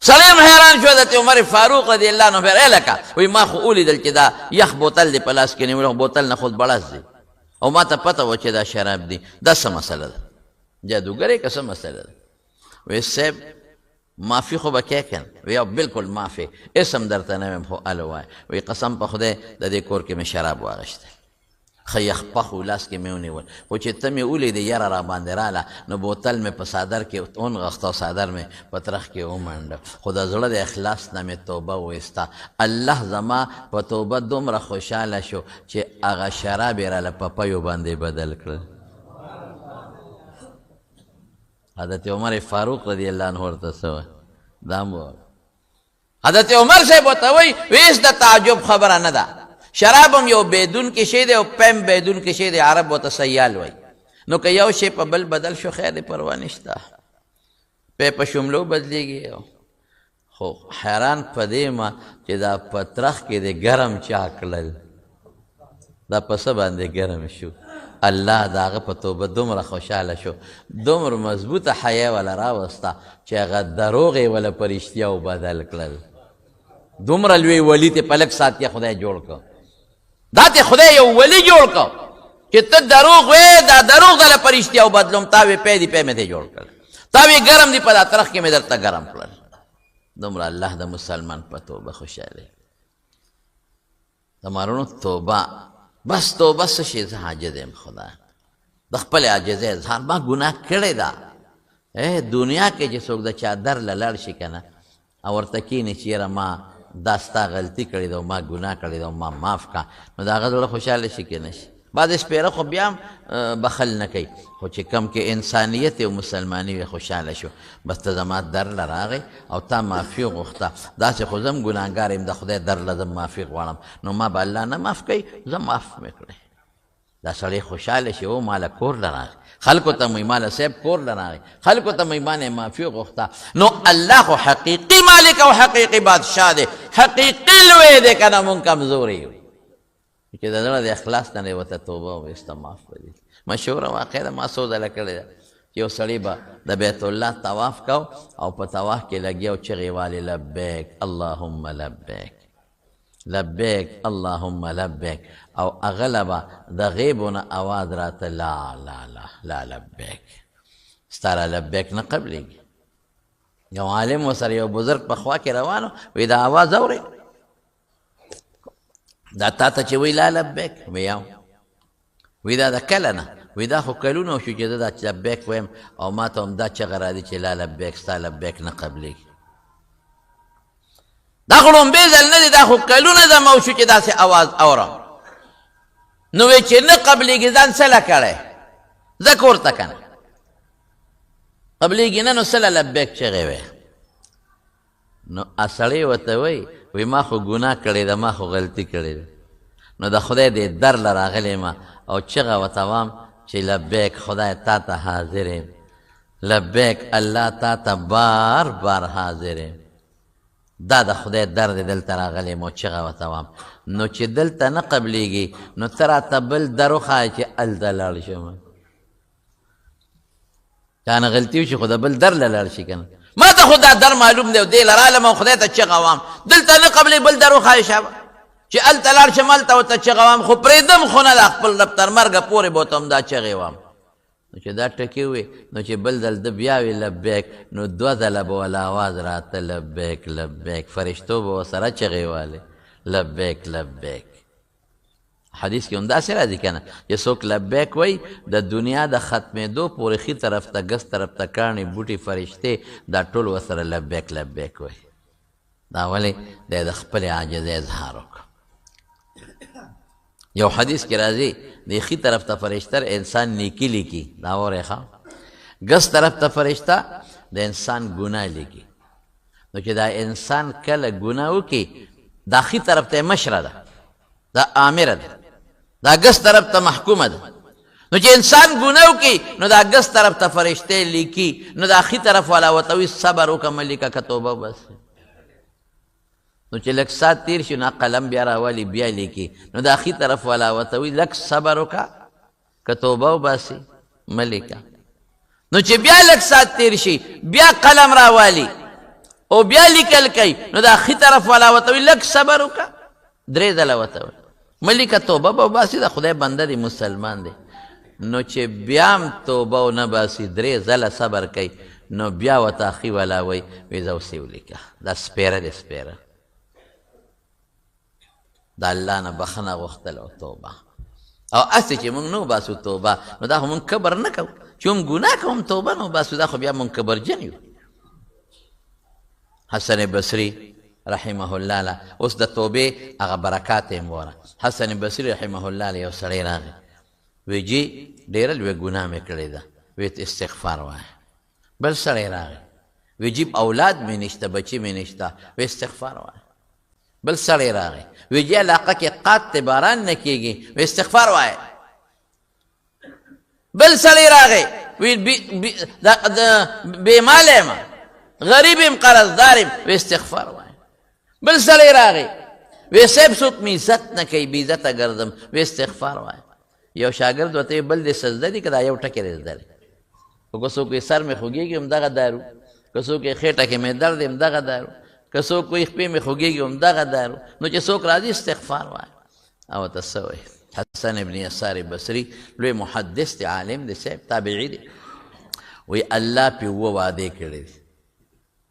سړی هم حیران شو. حضرت عمر فاروق رضی الله عنه فرمایي لکه وایي ما خو ولیدل چې دا یخ بوتل دی په لاس کې نیولی، خو بوتل نه خود بړاس دی او ما ته پته وه چې دا شراب دی، دا څه مسله ده؟ جادوګر یې که څه مسله ده؟ وایي صاحب معافي خو به کوې که نه؟ وایي او بالکل معافي، هېڅ هم درته نه وایم، خو هله وایه. وایي قسم په خدای د دې کور کې مې شراب واخیستل، ښه یخ پخ و، لاس کې مې ونیول، خو چې ته مې ولیدې یره راباندې راله، نو بوتل مې په څادر کې ونغښته او څادر مې په ترخ کې ومنډه، خو د زړه د اخلاص نه مې توبه وویسته. الله زما په توبه دومره خوشحاله شو چې هغه شراب یې راله په پیو باندې بدل کړل. حضرت عمر فاروق رضی الله عنه ورته څه وایي؟ دا هم ووایه. حضرت عمر صاحب ورته وایي هېڅ د تعجب خبره نه ده، شراب هم یو بېدونکی شی دی او پیم بېدونکی شی دی، عرب ورته سیال وایي. نو که یو شی په بل بدل شو خیر دی، پروا نشته، پی په شملو بدلیږي. خو حیران په دې ما چې دا په ترخ کې دی ګرم چا کړل، دا په څه باندې ګرم شو؟ الله د هغه په توبه دومره خوشحاله شو، دومره مضبوطه حیا وله راوسته چې هغه دروغ یې وله په رښتیاو بدل کړل. دومره لوی ولي ته په لږ ساعت کې خدای جوړ کړ، دا ته خدای یو ولي جوړ کړ چې ته دروغ وې، دا دروغ دله په رښتیاو بدلوم. تا وې پی دي، پی مې ته جوړ کړل، تا وې ګرم دي، په دا ترخ کې مې درته ګرم کړل. دومره الله د مسلمان په توبه خوشحاله. د مارونو توبه، بس توبه څه شي؟ زه عاجز یم خدای د خپلې عاجزۍ اظهار، ما ګناه کړې ده. دنیا کې چې څوک د چا در له لاړ شي که نه او ورته کښېني چې یاره ما دا ستا غلطي کړې ده او ما ګناه کړې ده او ما معاف کړه، نو د هغه زړه خوشحاله شي که نه شي؟ بعضې سپېره خو بیا هم بخل نه کوي، خو چې کم کې انسانیت او مسلماني وي خوشحاله شو. بس ته زما در له راغی او تا معافي وغوښته، داسې خو زه هم ګناهګار یم، د خدای در له زه معافي غواړم، نو ما به الله نه معاف کوي، زه معاف مې کړی. دا سړی خوشحاله شي، او ماله کور له راغی، خلکو ته مې ماله صاحب کور له راغی، خلکو ته مې باندې معافي وغوښته. نو الله خو حقیقي مالک او حقیقي بادشاه دی، حقیقي لوی دی، که نه مونږ کمزوري یو. چې د زړه د اخلاص نه یې ورته توبه وویسته، معاف به دي. مشهوره واقعه ده، ما څو ځله کړې ده چې یو سړي به د بیت الله طواف کو او په طواف کې لګیا او چغې والې لبیک اللهم لبیک لبیک اللهم لبیک، او هغه له به د غیبو نه اواز راته لا لا لا لا لبیک، ستا را لبیک نه قبلېږي. یو عالم ورسره یو بزرګ په خوا کې روان و، وایي دا اواز اورې؟ دا تا ته چې وایي لا لبیک، وایي او وایي دا د کله نه؟ وایي دا خو کلونه وشو چې زه دا لبیک وایم او ما ته هم دا چغه راځي چې لا لبیک، ستا لبیک نه قبلېږي. دا خو ړومبی ځل نه دی، دا خو کلونه زما وشو چې داسې اواز اورم. نو وایي چې نه قبلېږي ځان څه له کړی؟ ځه کور ته که نه قبلېږي نه، نو څه له لبیک چغې وې؟ نو سړی ورته وایي، وایي ما خو ګناه کړې ده، ما خو غلطي کړې ده، نو د خدای دې در له راغلی ما او چغه ورته وام چې لبیک خدای تا ته حاضر یم، لبیک الله تا ته بار بار حاضر یم. دا د خدای در دی، دلته راغلی یم او چغه ورته وام. نو چې دلته نه قبلېږي نو ته راته بل در وښایه چې هلته لاړ شم. که نه غلطي وشي خو د بل در له لاړ شي که نه. ما ته خو دا در معلوم دی او دې له رالم او خدای ته چغه وام، دلته نه قبلې بل در وښایه شابه چې هلته لاړ شم، هلته ورته چغه وام، خو پرېږدم خو نه، د خپل رب تر مرګه پورې به ورته همدا چغې وام. نو چې دا ټکی وي، نو چې بل ځل ده بیا وي لبیک، نو دوه ځله به ولا आवाز راته لبیک لبیک، فرشتو به ورسره چغې والې لبیک لبیک. حدیث کې همداسې راځي که نه چې څوک لبیک وایي د دنیا د ختمېدو پورې ښي طرف ته ګس طرف ته کاڼي بوټي فرشتې دا ټول ورسره لبیک لبیک وایي. دا ولې؟ دی د خپلې عاجزۍ اظهار وکړ. یو حدیث کې راځي د ښي طرف ته فرشته انسان نیکي لیکي، دا اورې ښه، ګس طرف ته فرشته د انسان ګناه لیکي. نو چې دا انسان کله ګناه وکړي دا ښي طرف ته مشره ده، دا آمره ده، دا ګس طرف ته محکومه ده. نو چې انسان ګناه وکړي نو دا ګس طرف ته فرشتې لیکي، نو دا ښي طرف والا ورته وایي صبر وکړه مه لیکه که توبه وباسې. نو چې لږ ساعت تېر شي نو قلم بیا راولي بیا لیکي، نو دا ښي طرف والا ورته وایي لږ صبر وکړه که توبه وباسې مه لیکه. نو چې بیا لږ ساعت تېر شي بیا قلم راوالي او بیا لیکل کوي، نو دا ښي طرف والا ورته وایي لږ صبر وکړه، درې ځله ورته وایي مه لیکه توبه به وباسي، د خدای بنده دی مسلمان دی. نو چې بیا هم توبه ونه باسي درې ځله صبر کوي، نو بیا ورته ښي والا وایي وایي ځه اوس یې ولیکه، دا سپېره دی سپېره. د الله نه بخښنه غوښتل او توبه، او هسې چې موږ نه وباسو توبه نو دا خو موږ کبر نه کوو، چې موږ ګناه کوو توبه نه وباسو دا خو بیا موږ کبرجن یو. حسن بصري رحمه الله له اوس د توبې هغه برکات یې وره. حسن بصري رحمه الله له یو سړی راغی وی جي ډېره لویه ګناه مې کړې ده، وی ته استغفار وایه. بل سړی راغی وی جي اولاد مې نشته بچي مې نشته، وی استغفار وایه. بل سړی راغی وی جي علاقه کې قات دی باران نه کېږي، وی استغفار وایه. بل سړی راغی وی بې ماله یم غریب یم قرضدار یم، وی استغفار وایه. بل سړی راغی وی صاحب څوک مې عزت نه کوي بې عزته ګرځم، وی استغفار وایه. یو شاګرد ورته وی بل دې څه زده دي که دا یو ټکی دې زده دی؟ خو که څوک وایي سر مې خوږېږي همدغه دارو، که څوک وایي خېټه کې مې درد دی همدغه دارو، که څوک وایي خپې مې خوږېږي همدغه دارو، نو چې څوک راځي استغفار وایه. او ورته څه وایي؟ حسن ابن یسار بصري لوی محدث دی، عالم دی صاحب، تابعي دی، وایي الله پې اووه وعدې کړې دي.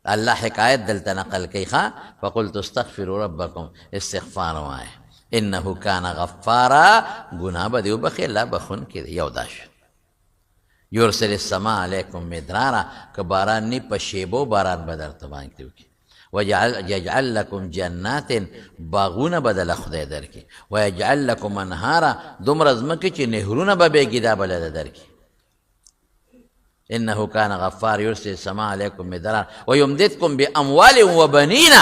الله حکایت دلته نقل کوي ښه، فقلت استغفروا ربکم، استغفار وایه انه کان غفارا، ګناه به دې وبخښي الله بخښونکی دی. یو دا شو. یرسل السما علیکم مدرارا، که باران نی په شیبو باران به درته باندې وکړي. ويجعل لكم جنات، باغونه به دله خدای درکړي. ويجعل لكم انهارا، دومره ځمکې چې نهرونه به بهږي دا به له درکړي. انه کان غفار یرسل السما علیکم مدرارا ویمددکم باموال وبنین،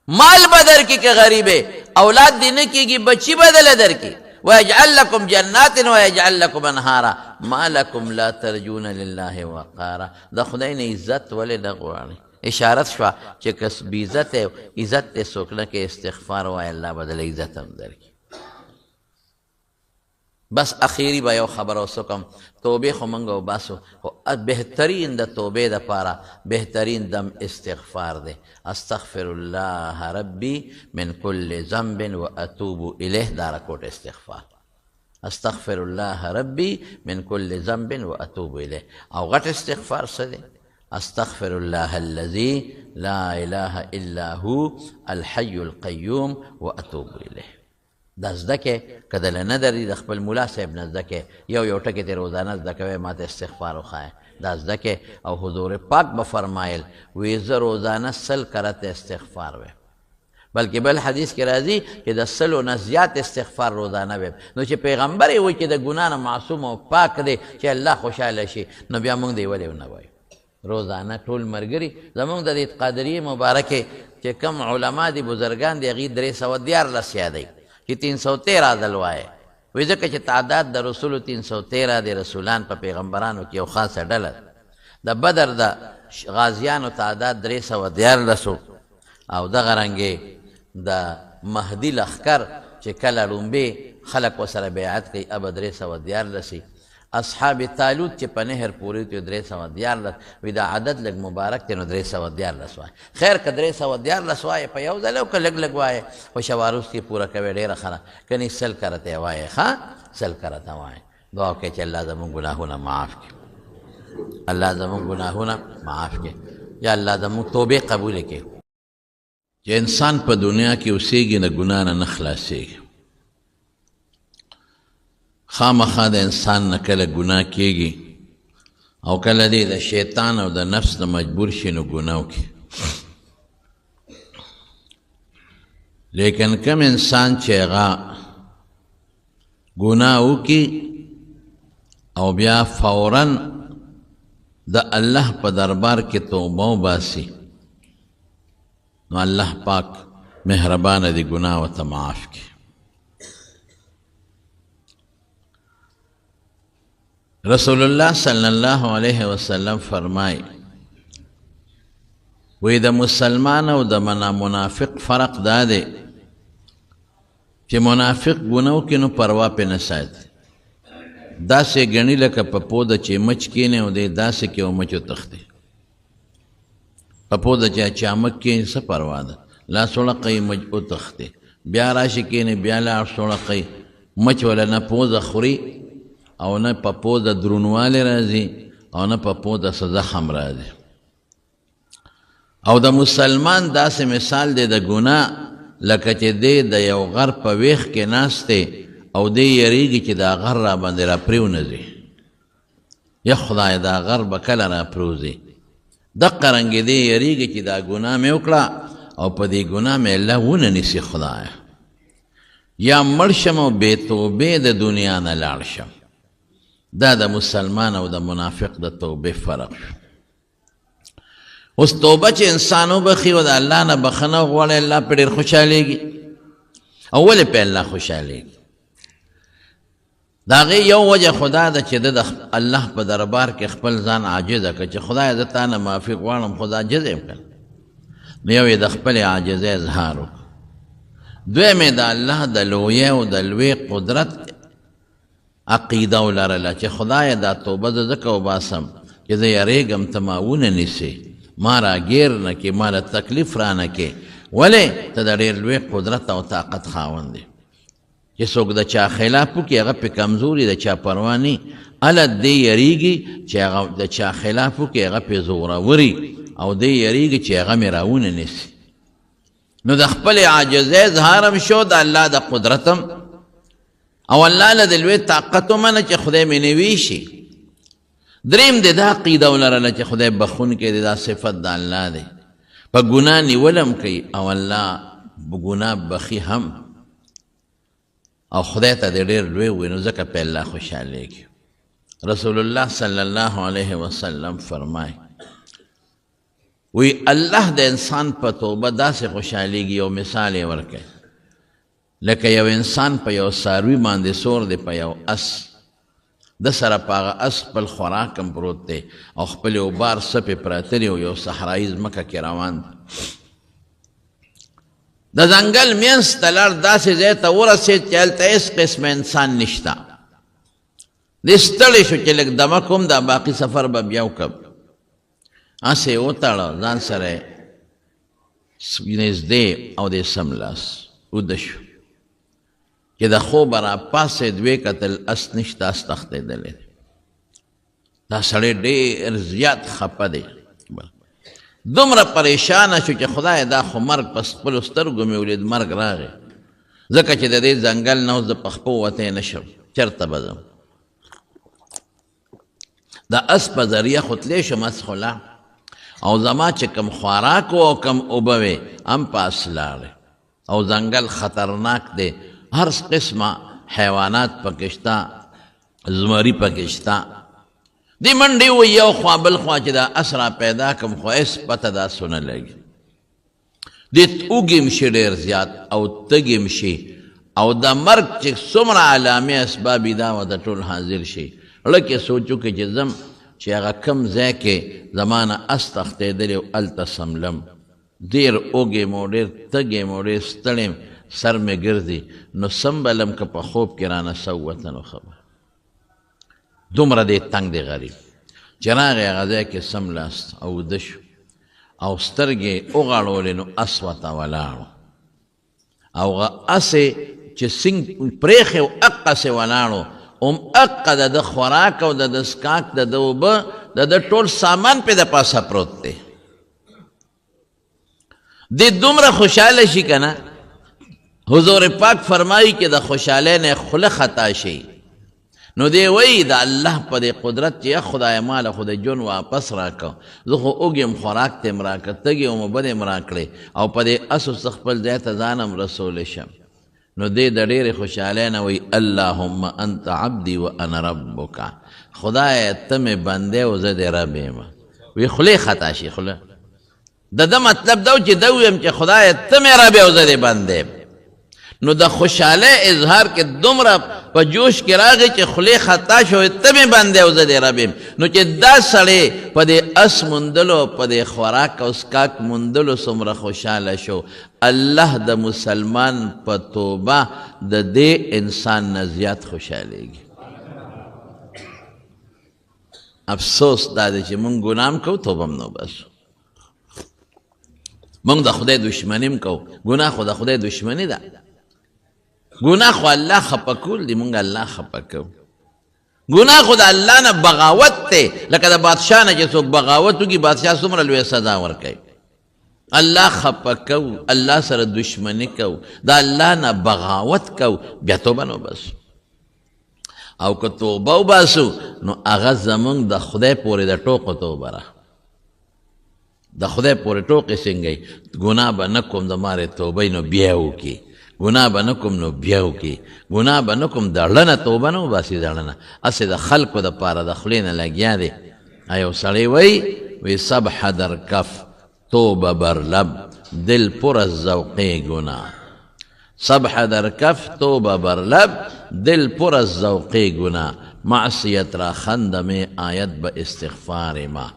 مال به درکړي که غریب یې، اولاد دې نه کېږي بچي به دله درکړي. ويجعل لكم جنات ويجعل لكم انهارا ما لكم لا ترجون لله وقارا. د خدای نه عزت ولې نه غواړي؟ اشاره شوه چې که بې عزته عزت دې څوک نه کوي استغفار وایه الله به دله عزت هم درکړي. بس اخیری به یو خبره اوس وکړم، توبې خو موږ وباسو خو بهترین د توبې دپاره بهترین دم استغفار دی. استغفر الله ربي من كل ذنب واتوب الیه، دا رکوټ استغفار. استغفر الله ربي من كل ذنب واتوب الیه. او غټ استغفار څه دی؟ استغفر الله الذي لا اله الا هو الحي القيوم واتوب الیه. دا زده کې که دله نه درځي د خپل ملا صاحب نه زده کې، یو یو ټکی ترې روزانه زده کوی، ما ته استغفار وښایه، دا زده کې. او حضور پاک به فرمایل وی زه روزانه 100 کرته استغفار وایم، بلکې بل حدیث کې راځي چې د 100 نه زیات استغفار روزانه ویم. نو چې پیغمبر یې وایي چې د ګناه نه معصوم او پاک دی چې الله خوشحاله شي، نو بیا موږ دی ولې ونه وایو؟ روزانه ټول ملګري زموږ د دې قادریې مبارکې چې کوم علما دي، بزرګان دي، هغوی 313 یادوي چې 313 ځل وایي. وایي ځکه چې تعداد د رسولو 313 دی، رسولان په پیغمبرانو کې یو خاصه ډله ده. د بدر د غازیانو تعداد 313، او دغه رنګې د مهدي لښکر چې کله ړومبی خلک ورسره بیعت کوي ابه 313. اصحاب طالوت چې په نهر پورې وتي 313. وایي دا عدد لږ مبارک دی، نو 313 وایي. خیر که 313 وایې په یو ځل او که لږ لږ وایې، خو شواروز کې پوره کوې ډېره ښه ده، کنې 100 کرته یې وایې. ښه 100 کرته وایې. دعا وکړئ چې الله زموږ ګناهونه معاف کړي، الله زموږ ګناهونه معاف کړي، یا الله زموږ توبې قبولې کړي. چې انسان په دنیا کې اوسېږي نه ګناه نه نه خلاصېږي. خامخا د انسان نه کله ګناه کېږي او کله دی د شیطان او د نفس نه مجبور شي نو ګناه وکړي. لیکن کم انسان چې هغه ګناه وکړي او بیا فوراً د الله په دربار کې توبه وباسي، نو الله پاک مهربانه دی، ګناه ورته معاف کړي. رسول الله صلی الله علیه وسلم فرمای، وی د مسلمان او د منافق فرق دا دی چې منافق ګناه وکړي نو پروا پرې نه ساتي، داسې ګڼي لکه په پوده چې مچ کښېني او دی داسې کې او مچ وتښتي. په پوده چې چامک کښېني څه پروا ده، لا سوړقوي مچ وتښتي، بیا راشي کښېني بیا لاړ سوړقوي، مچ وله نه پوزه خوري او نه په پوزه درونوالی راځي او نه په پوزه څه زخم راځي. او د مسلمان داسې مثال دی د ګناه لکه چې دی د یو غر په ویښ کې ناست دی او دی یریږي چې دا غر را باندې راپرېونځي، یا خدای دا غر به کله راپرېوځي. دقه رنګې دی یریږي چې دا ګناه مې وکړه او په دې ګناه مې الله ونه نیسي خدایه، یا مړ شم او بې توبې د دنیا نه لاړ شم. دا د مسلمان او د منافق د توبې فرق شو. اوس توبه چې انسان وبخي او د الله نه بخښنه وغواړي، الله پرې ډېر خوشحالېږي. او ولې پرې الله خوشحالېږي؟ د هغې یو وجه خدا ده چې ده د الله په دربار کې خپل ځان عاجزه کړ چې خدایه زه تا نه معافي غواړم، خو زه عاجز یم که نه. نو یو یې د خپلې عاجزۍ اظهار وکړ. دویم یې د الله د لویۍ او د لوی قدرت عقیده ولرله چې خدایه دا توبه زه ځکه وباسم چې زه یریږم ته ما ونه نیسې، ما راګیر نه کړې، ما له تکلیف رانه کړې. ولې ته د ډېر لوی قدرت او طاقت خاوند یې. چې څوک د چا خلاف وکړي هغه پې کمزوري، د چا پروا نه، هله دی یریږي چې هغه د چا خلاف وکړي هغه پې زوروري او دی یریږي چې هغه مې راونه نیسي. نو د خپلې عاجزۍ اظهار هم شو، د الله د قدرت هم، او الله له د لوی طاقت ومنه چې خدای مې نه ویشي. دریم دی دا عقیده ولرله چې خدای بخښونکی دی، دا صفت د الله دی، په ګناه نیول هم کوي او الله ګناه بخښي هم، او خدای ته دې ډېر لوی وي، نو ځکه په الله خوشحالېږي. رسول الله صلی الله علیه وسلم فرمایي، وی الله د انسان په توبه داسې خوشحالېږي، یو مثال یې ورکړي لکه یو انسان په یو څاروي باندې سور دی، په یو اس، د سره په هغه اس خپل خوراک هم پروت دی او خپلې اوبار څه پرې پراته دي او یو صحرایي ځمکه کې روان دی. د ځنګل منځ ته لاړ، داسې ځای ته ورسېد چې هلته هېڅ قسمه انسان نشته. دی ستړی شو چې لږ دمه کوم، دا باقي سفر به بیا وکړم. هسې یې وتاړه، ځان سره یې نږدې او دی سملاس اوده شو. چې د خوبه راپاڅېد، ویې کتل اس نشته، اس تښتېدلی دی. دا سړی ډېر زیات خپه دی، دومره پریشانه شو چې خدای دا خو مرګ په خپلو سترګو مې ولید، مرګ راغی، ځکه چې د دې ځنګل نه اوس زه په خپو وتی نه شم، چېرته به ځم؟ د اس په ذریعه خو تللی شم، اس خو لاړ، او زما چې کوم خوراک و او کوم اوبه وې هم په اس لاړې. او ځنګل خطرناک دی، هر قسمه حیوانات پکې شته، زمري پکې شته. دې منډې وهي یو خوا بل خوا چې دا اس را پیدا کړم، خو هېڅ پته د اسو نه لګي. دې اوږي هم شي ډېر زیات او تږي هم شي، او د مرګ چې څومره علامې اسباب دي دا ورته ټول حاضر شي. زړه کې سوچ وکړي چې ځم چې هغه کوم ځای کې زما نه اس تښتېدلی و هلته څملم، ډېر اوږی یم او ډېر تږی یم او ډېر ستړی یم، سر مې ګرځي، نو څمبلم که په خوب کې رانه څه ووته نو ښه به. دومره دی تنګ دی غریب چې راغی هغه ځای کې څملاست او ویده شو او سترګې یې وغړولې، نو اس ورته ولاړو او هغه اس یې چې سینګ پرېښی و هقسې ولاړو، هم هقه د ده خوراک او د ده څښاک، د ده اوبه، د ده ټول سامان پرې د پاسه پروت دی. دی دومره خوشاله شي که نه، حضور پاک فرمایي چې د خوشحالۍ نه خوله خطا شي، نو دی وایي د الله په دې قدرت چې خدای ما له خو د ژوند واپس راکړه، زه خو اوږې یم، خوراک ته یې راکړه، تږی وم اوبه دې هم راکړې، او په دې اسو څه خپل ځای ته ځان هم رسولی شم. نو دی د ډېرې خوشحالۍ نه وایي اللهم انت عبدي و انا ربک، خدایه ته مې بنده او زه دې رب یم. وی خولې خطا شي، خوله د ده مطلب دا و چې ده ویم چې خدایه ته مې رب او زه دې بنده یم. نو د خوشحالۍ اظهار کې دومره په جوش کې راغی چې خولې خطا شو، ته مې بنده او زه دې رب یم. نو چې دا سړی په دې اس موندلو، په دې خوراک او څښاک موندلو څومره خوشحاله شو، الله د مسلمان په توبه د دې انسان نه زیات خوشحالېږي. افسوس دا دی چې مونږ ګناه هم کوو، توبه هم نه وباسو. مونږ د خدای دښمني هم کوو، ګناه خو د خدای دښمني ده، ګناه خو الله خفه کول دي، مونږ الله خفه کوو. ګناه خو د الله نه بغاوت دی، لکه د بادشاه نه چې څوک بغاوت وکړي بادشاه څومره لویه سزا ورکوي. الله خفه کوو، الله سره دښمني کوو، د الله نه بغاوت کوو، بیا توبه نه وباسو. او که توبه وباسو نو هغه زمونږ د خدای پورې د ټوقو توبه ده، د خدای پورې ټوقې څنګه وي؟ ګناه به نه کوم د مارې توبه نو بیا وکړي، ګناه به نه کوم نو بیا وکړي، ګناه به نه کوم، د زړه نه توبه نه وباسي، د زړه نه هسې د خلکو دپاره د خولې نه لګیا دی. یو سړی وایي وی سبح در کف توبه بر لب دل پر از ذوق ګناه، سبح در کف توبه بر لب دل پر از ذوق ګناه، معصیت را خند می آید به استغفار ما.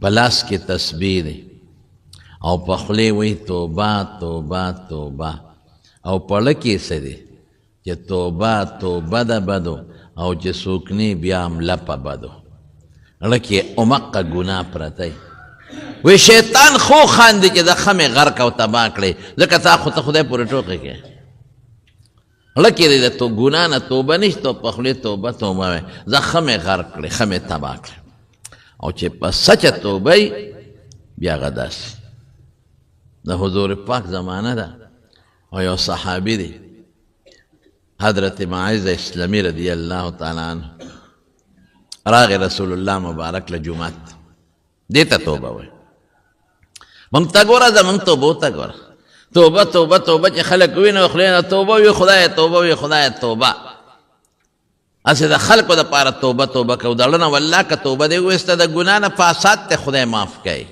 په لاس کې تسبیح دی او په خولې وایي توبه توبه توبه، او په زړه کې څه دی چې توبه توبه ده بدو، او چې څوک نه بیا هم لپه بدو، زړه کې همقه ګناه پرته وي. شیطان خو خاندي چې د ښه مې غرق او تباه کړې، ځکه تا خو ته خدای پورې ټوقې کوې. زړه کې دې د ګناه نه توبه نشته، په خولې توبه توبه وایې، زه ښه مې غرق کړې، ښه مې تباه کړې. او چې په سچه توبه وي بیا هغه داسې. د حضور پاک زمانه ده او یو صحابي دی حضرت معاذ اسلمي رضی الله تعالی عنه، راغی رسول الله مبارک له جومات، دې ته توبه وایي. مونږ ته ګوره، زمونږ توبو ته ګوره، توبه توبه توبه چې خلک ویني خولې نه توبه وي، خدایه توبه وي، خدایه توبه. هسې د خلکو دپاره توبه توبه کوو، د زړه نه والله که توبه دې وویسته د ګناه نه فساد ته خدای معاف کوي.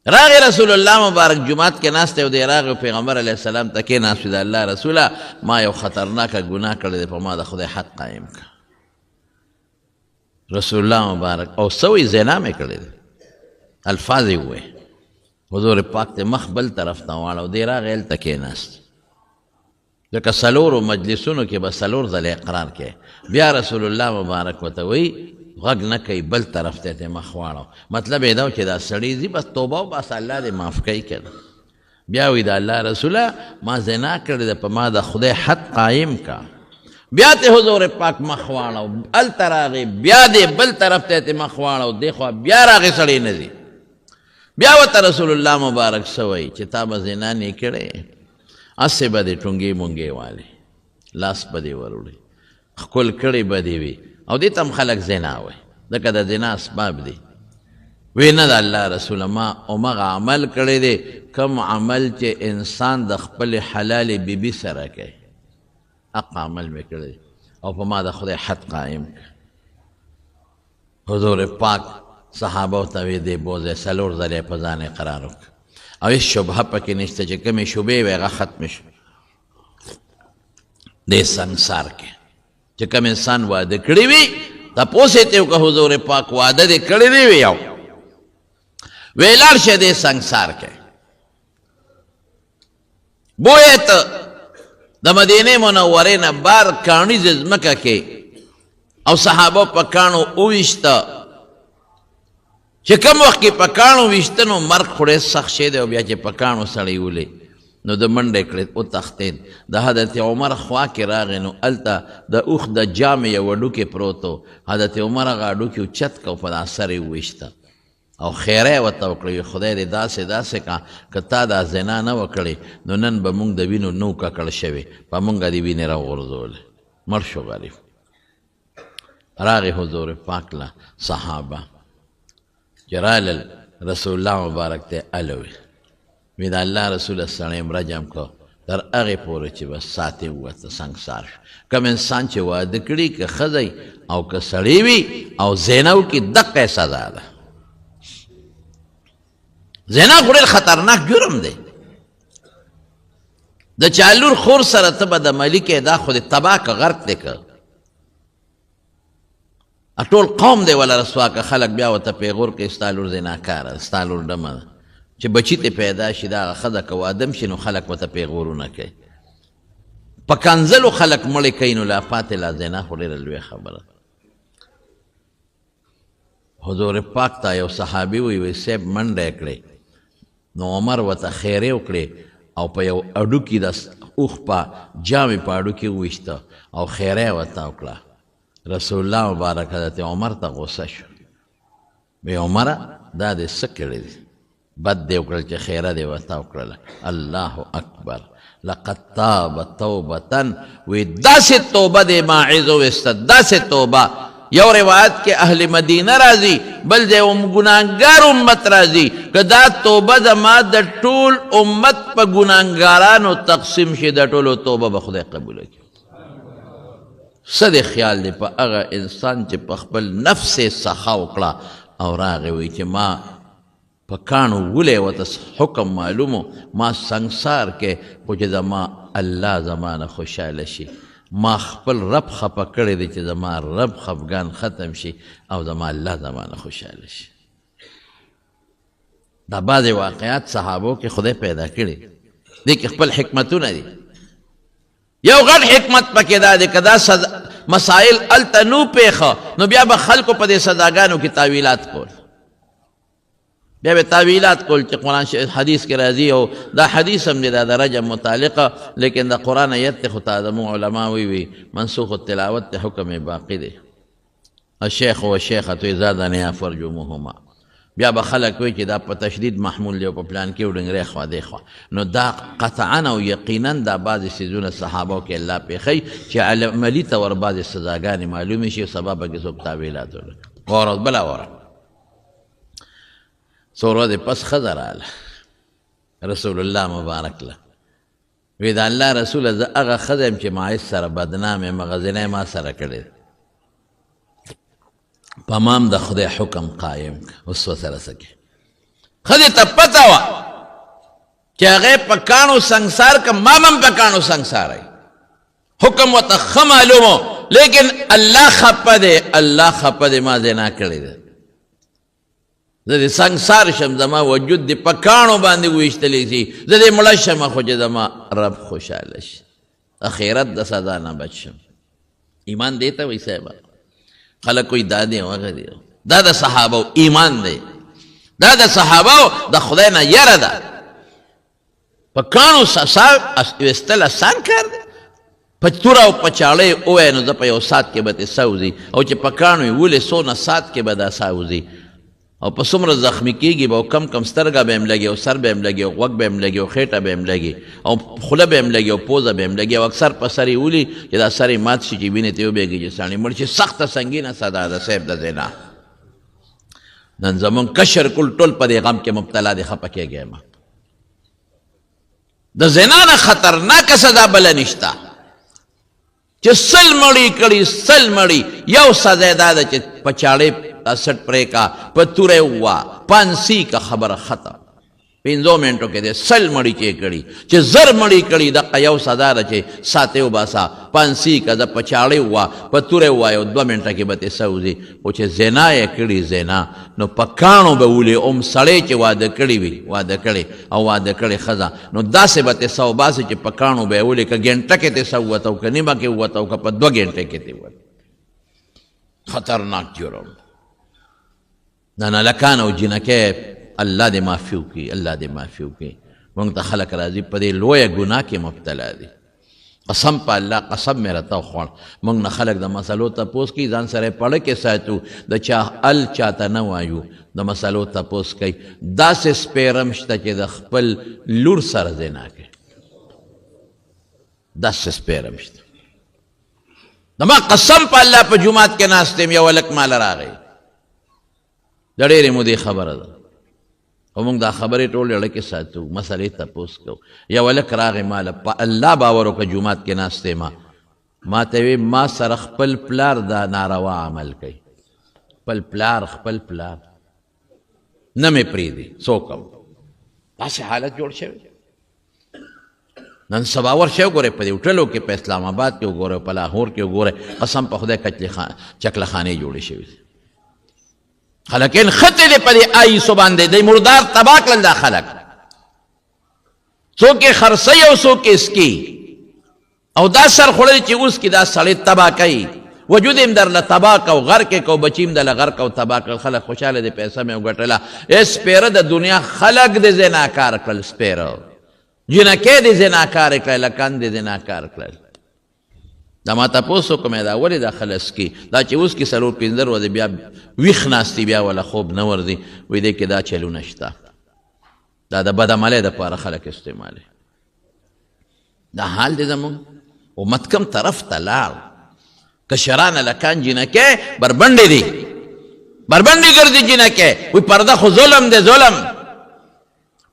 راغی رسول الله مبارک جومات کې ناست دی او دی راغی پیغمبر علیه السلام ته کېناست، د الله رسوله ما یو خطرناکه ګناه کړې ده، په ما د خدای حق قایم کړه. رسول الله مبارک او څه وایي؟ زنا مې کړې ده، الفاظ یې ووایي. حضور پاک ته مخ بل طرف ته واړو، دی راغی هلته کېناست، ځکه څلورو مجلسونو کې به څلور ځله اقرار کوي. بیا رسول الله مبارک ورته وایي غږ نه کوي، بل طرف ته ته مخ واړو. مطلب یې دا و چې دا سړی ځي بس توبه وباسه، الله دې معاف کوي که نه. بیا وایي د الله رسوله ما زنا کړې ده، په ما د خدای حد قایم کا. بیا ته حضور پاک مخ واړو، هلته راغی، بیا دې بل طرف ته ته مخ واړو، دې خوا بیا راغی سړی نه ځي. بیا ورته رسول الله مبارک څه وایي چې تا به زنا نه کړې، هسې به دې ټونګې مونګې والې، لاس به دې وروړي، ښکل کړی به دې وي، او دې ته هم خلک زنا وایي، ځکه د زنا اسباب دي. وی نه د الله رسوله ما همغه عمل کړی دی کوم عمل چې انسان د خپل حلال بیبي سره کوي، هغه عمل مې کړی او په ما د خدای حد قایم کړ. حضور پاک صحابه ته وی دی بوځه، څلور ځله یې په ځان اقرار وکړ او هېڅ شبهه پکې نشته چې کومې شبهې وې هغه ختمې شوې. دې سنګسار کې چې کوم انسان واده کړی وي، تپوس یې ترې وکړه، حضور پاک واده دې کړی دی؟ وی یو وی لاړ شه دې سنګسار کې بویه ته د مدینې منورې نه بار کاڼیزې ځمکه کې، او صحابه په کاڼو وویشته. چې کوم وخت کې په کاڼو ویشته نو مرګ خو ډېر سخت شی دی، او بیا چې په کاڼو سړی ولي نو د منډې کړې وتښتېد. د حضرت عمر خوا کې راغی نو هلته د اوښ د جامې یو هډوکی پروت و. حضرت عمر هغه هډوکی اوچت کړ او په دا سر یې وویشته او خیره یې ورته وکړه، وی خدای دې داسې داسې کا که تا دا زنا نه وه کړې نو نن به مونږ د وینو نه وو ککړ شوی، په مونږ دې وینې راوغورځولې. مړ شو غریب. راغی حضور پاک له، صحابه چې رالل رسول الله مبارک ته الوي، وی د الله رسول سړی رجم کو تر هغې پورې چې بس ساتې ووته، سنګسار شو. کوم انسان چې واده کړي، که ښځی او که سړی وي او زنا وکړي، دقه سزا ده. زنا خو ډېر خطرناک جرم دی. د چا لور خور سره ته به د ملي کې، دا خو دې تباه که، غرق دې که، ټول قوم دی ولا رسوا که. خلک بیا ورته پیغور کوي، ستا لور زناکاره ده، ستا لور ډمه ده. چې بچی ته پیدا شي دا ښځه که واده هم شي نو خلک ورته پیغورونه کوي، په کنځلو خلک مړې کوي، نو لا پاتې لا زنا خو ډېره لویه خبره ده. حضور پاک ته یو صحابي وی، وی صاحب منډه یې کړې، نو عمر ورته خیرې وکړې او په یو هډوکي د اوښ په جامې په هډوکي وویشته او خیره یې ورته وکړه. رسول الله مبارک حضرت عمر ته غوسه شو، وی عمره دا دې څه کړي دي؟ بد دې وکړل چې خیره دې ورته وکړله. الله اکبر، لقد تاب توبة، وی داسې توبه دې ماعز وویسته، داسې توبه. یو روایت کې اهل مدینه راځي، بل ځای ګناهګار امت راځي، که دا توبه زما د ټول امت په ګناهګارانو تقسیم شي، د ټولو توبه به خدای قبوله کړي. څه دې خیال دی په هغه انسان چې په خپل نفس یې سخا وکړه او راغی وایي چې ما په کاڼو ولې ورته حکم معلوم و، ما سنګسار کې، خو چې زما الله زما نه خوشحاله شي، ما خپل رب خفه کړی دی چې زما رب خفګان ختم شي او زما الله زما نه خوشحاله شي. دا بعضې واقعات صحابو کې خدای پیدا کړي، دې کې خپل حکمتونه دي. یو غټ حکمت پکې دا دی که دا مسائل هلته نو پېښه نو بیا به خلکو په دې سزاګانو کې تاویلات کول، بیا به تاویلات کول چې قرآن حدیث کې راځي، او دا حدیث هم دی دا د رجم متعلقه، لیکن د قرآن آیت ته خو زموږ علما وایي منسوخ التلاوت ته حکم یې باقي دی. الشیخ والشیخة اذا زنیا فرجموهما. بیا به خلک وایي چې دا په تشدید محمول دی او په پلان کې وډنګری خوا دی خوا، نو دا قطعا او یقینا دا بعضې څیزونه صحابو کې الله پېښوي چې عملي طور بعضې سزاګانې معلومې شي، سبا پکې څوک تاویلات ولري. واوره بله واوره. څو ورځې پس ښځه راغله رسول الله مبارک له، وی د الله رسوله زه هغه ښځه یم چې ماعز سره بدنام یم، هغه زنا یې ما سره کړې ده، په ما هم د خدای حکم قایم کړه. اوس ورسره څه کوې؟ ښځې ته پته وه چې هغه په کاڼو سنګسار که ما به هم په کاڼو سنګساروي، حکم ورته ښه معلوم و، لیکن الله خفه دی، الله خفه دی، ما زنا کړې ده، زه دې سنګسار شم، زما وجود دې په کاڼو باندې وویشتلی شي، زه دې مړه شم، خو چې زما رب خوشحاله شي، اخرت د سزا نه بچ شم. ایمان دې ته وایي صاحبه. خلک وایي دا دی او هغه دی، دا د صحابو ایمان دی، دا د صحابو د خدای نه یره ده. په کاڼو سسا ویستل اسان کار دی، په توره او په چاړه یې ووایه نو زه په یو ساعت کې به ترې ساه وځي، او چې په کاڼو یې ولې څونه ساعت کې به دا ساه وځي او په څومره زخمي کېږي به، او کم کم سترګه به یې هم لګي، او سر به یې هم لګي، او غوږ به یې هم لګي، او خېټه به یې هم لګي، او خوله به یې هم لګي، او پوزه به یې هم لګي، او اکثر په سر یې ولي چې دا سر یې مات شي چې وینې ترې وبهېږي چې سړی مړ شي. سخته سنګینه سزا ده صاحب د زنا. نن زمونږ کشر کل ټول په دې غم کې مبتلا دی، خفه کېږئ مه. د زنا نه خطرناکه سزا بله نشته چې 100 مړي کړي، 100 مړي. یو سزا دا ده چې په چاړې سټ پرې کا، په توره ووه، پانسي که، خبره ختم. 5 منټو کې دی 100 مړي چې کړي، چې 1000 مړي کړي، دقه یو سزا ده چې ساتې وباسه، پانسي که، د په چاړې ووه، په توره ووه، یو 2 منټه کې به ترې سه وځي. خو چې زنا یې کړي، زنا نو په کاڼو به ولي. هم سړی چې واده کړی وي، واده کړی او واده کړې ښځه، نو داسې به ترې سه وباسي چې په کاڼو به یې ولي، که ګنټه کې ترې سه ووته او که نیمه کې ووته او که په 2 ګنټې کې ترې ووته. خطرناک جرم. دا هلکان او جینکۍ الله دې معافي وکړي، الله دې معافي وکړي. موږ ته خلک راځي په دې لویه ګناه کې مبتلا دي. قسم په الله، قسم مې راته وخوړ، موږ نه خلک د مسلو تپوس کوي، ځان سره یې پړه کې ساتو، د چا ال چاته نه وایو، د مسلو تپوس کوي. داسې سپېرم شته چې د خپل لور سره زنا کوي، داسې سپېرم شته. د ما قسم په الله په جومات کې ناست یم، یو هلک ماله راغی، د ډېرې مودې خبره ده، خو موږ دا خبرې ټولې اړه کې ساتو، مسلې تپوس کوو. یو هلک راغی ماله، په الله باور وکړه، جومات کې ناست یم، ما ته وی ما سره خپل پلار دا ناروا عمل کوي، خپل پلار، خپل پلار نه مې پرېږدي، څه وکړم؟ داسې حالت جوړ شوی. نن سبا ورشئ وګورئ په دې هوټلو کې، په اسلام آباد کې وګورئ، په لاهور کې وګورئ، قسم په خدای چکله خانې جوړې شوې دي. خلک یې نښتې دي په دې آیسو باندې، دی مردار تباه کړل دا خلک. څوک یې خرڅوي او څوک یې څکي، او دا سر خوړلی چې اوس کې دا سړی تباه کوي، وجود یې هم درله تباه کو، غرق یې کو، بچي هم درله غرق او تباه کړل. خلک خوشحاله دي، پیسه مې وګټله. ای سپېره د دنیا خلک دې زناکار کړل، سپېره جینکۍ دې زناکارې کړل، هلکان دې زناکار کړل. دا ما تپوس وکړم دا ولې دا خلک څکي، دا چې اوس کې 4-5 ورځې بیا ویښ ناست دي، بیا وله خوب نه ورځي، وایي دې کې دا چلونه شته، دا د بدعملۍ دپاره خلک استعمالوي. دا حال دی زموږ امت کوم طرف ته لاړ. کشران هلکان جینکۍ بربنډې دي، بربنډې ګرځي جینکۍ، وایي پرده خو ظلم دی، ظلم،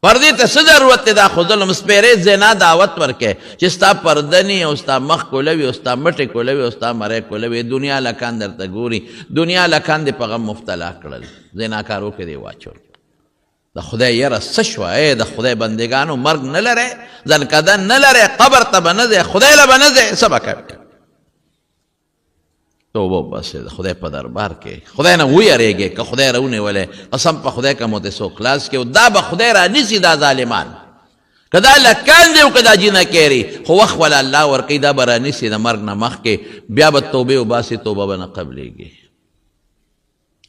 پردې ته څه ضرورت دی، دا خو ظلم. سپېرې زنا دعوت ورکوي چې ستا پرده نی او ستا مخ کولوي او ستا مټې کولوي او ستا مری کولوي، دنیا هلکان درته ګوري، دنیا هلکان دې په غم مبتلا کړل، زناکارو کې دې واچول. د خدای یره څه شوه؟ ای د خدای بندګانو، مرګ نه لرئ، ځنکدن نه لرئ، قبر ته به نه ځئ، خدای له به نه ځئ، څه به کوئ؟ توبه وباسئ د خدای په دربار کې، خدای نه ویرېږئ. که خدای راونیولی، قسم په خدای که مو ترې څوک خلاص کړي، او دا به خدای رانیسي دا ظالمان، که دا هلکان دي او که دا جینکۍ دي، خو وخت وله الله ورکوي، دا به رانیسي د مرګ نه مخکې، بیا به توبې وباسي، توبه به نه قبلېږي.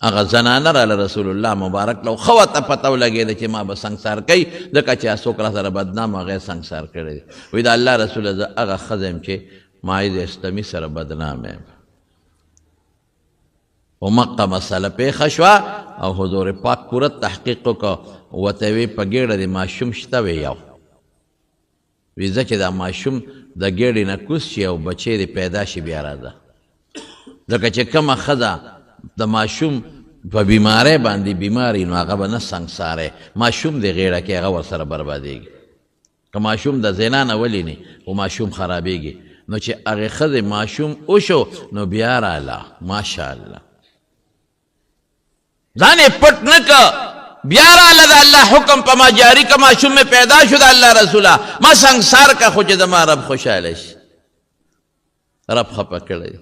هغه زنانه راله رسول الله مبارک له ښه ورته پته ولګېده چې ما به سنګسار کوي، ځکه چې څوک را سره بدنام هغه یې سنګسار کړی دی. وایي د الله رسوله زه هغه ښځه یم چې ماعز اسلمي سره بدنام یم. همقه مسله پېښه شوه او حضور پاک پوره تحقیق وکړ، ورته یې وی په ګېډه دې ماشوم شته؟ وی یو. وی ځه چې دا ماشوم د ګېډې نه کوز شي او بچی دې پیدا شي بیا راځه، ځکه چې کومه ښځه د ماشوم په بیمارۍ باندې بیماري نو هغه به نه سنګسارې، ماشوم دې غېړه کې هغه ورسره بربادېږي. که ماشوم د زنا نه ولیني خو ماشوم خرابېږي، نو چې هغې ښځې ماشوم وشو نو بیا راله، ماشاءالله ځان یې پټ نه که، بیا راله د الله حکم په ما جاري که، ماشوم مې پیدا شو د الله رسوله ما سنګسار که، خو چې زما رب خوشحاله شي. رب خفه کړی.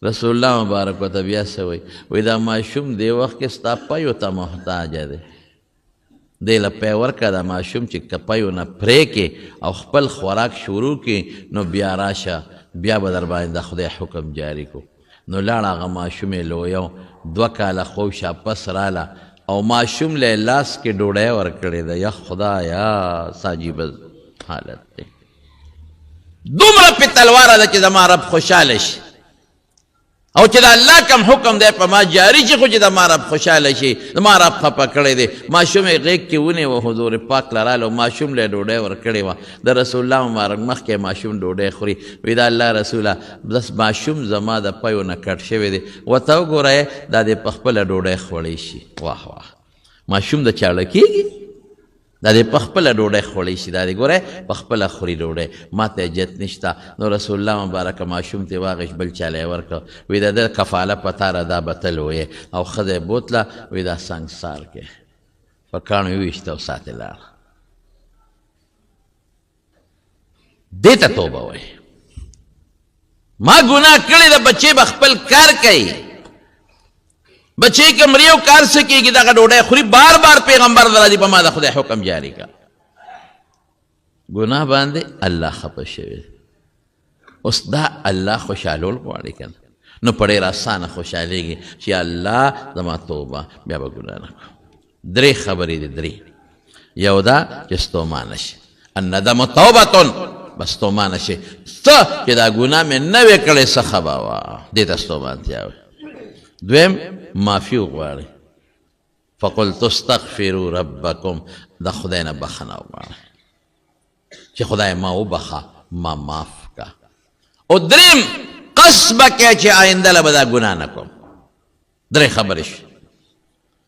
رسول الله مبارک ورته بیا څه وایي؟ وایي دا ماشوم دې وخت کې ستا پیو ته محتاج دی، دې له پی ورکړه، دا ماشوم چې که پیو نه پرې کې او خپل خوراک شروع کړي نو بیا راشه، بیا به در باندې د خدای حکم جاري کو. نو لاړه هغه ماشوم یې لویو، 2 کاله خوشا پس راله او ماشوم له لاس کې ډوډۍ ورکړې ده. یا خدایا څه عجیبه حالت دی، دومره پې تلواره ده چې زما رب خوشحاله شي، او چې د الله کوم حکم دی په ما جاري شي، خو چې زما رب خوشحاله شي، زما رب خفه کړی دی. ماشوم یې غېږ کې ونیوه، حضور پاک له راله، ماشوم له یې ډوډۍ ورکړې وه. د رسول الله مبارک مخکې ماشوم ډوډۍ خوري. وایي د الله رسوله بس ماشوم زما د پیو نه کټ شوی دی، ورته وګوره دا دې په خپله ډوډۍ خوړی شي. واه واه، ماشوم د چاړه کېږي. دا دې په خپله ډوډۍ خوړی شي، دا دې ګوره په خپله خوري ډوډۍ، ما ته حاجت نشته. نو رسول الله مبارک ماشوم ته واغېش، بل چا له یې ورکړ، وایي د ده کفاله په تا ده، دا به ته لویې. او ښځه یې بوتله، وایي دا سنګسار کې په کاڼو یې وویشته او ساتې لاړه. دې ته توبه وایي. ما ګناه کړې ده، بچې به خپل کار کوي، بچې که مري او کار څه کېږي، دغه ډوډۍ خوري. بار بار پیغمبر راځي، په ما د خدای حکم جاري کا. ګناه باندې الله خفه شوی، اوس دا الله خوشحالول غواړي که نه، نو په ډېره اسانه خوشحالېږي چې الله زما توبه، بیا به ګناه نه کوم. درې خبرې دي، درې. یو دا چې ستومانه شي، الندم توبه، بس ستومانه شي څه چې دا ګناه مې نه وې کړې، څه ښه به وه، دې ته ستومانتیا وي. دویم معافي وغواړي، فقلت استغفروا ربکم، د خدای نه بخښنه وغواړي چې خدای ما وبخښه، ما معاف کا. او دریم قصد به کوې چې آینده له به دا ګناه نه کوم. درې خبرې شوې.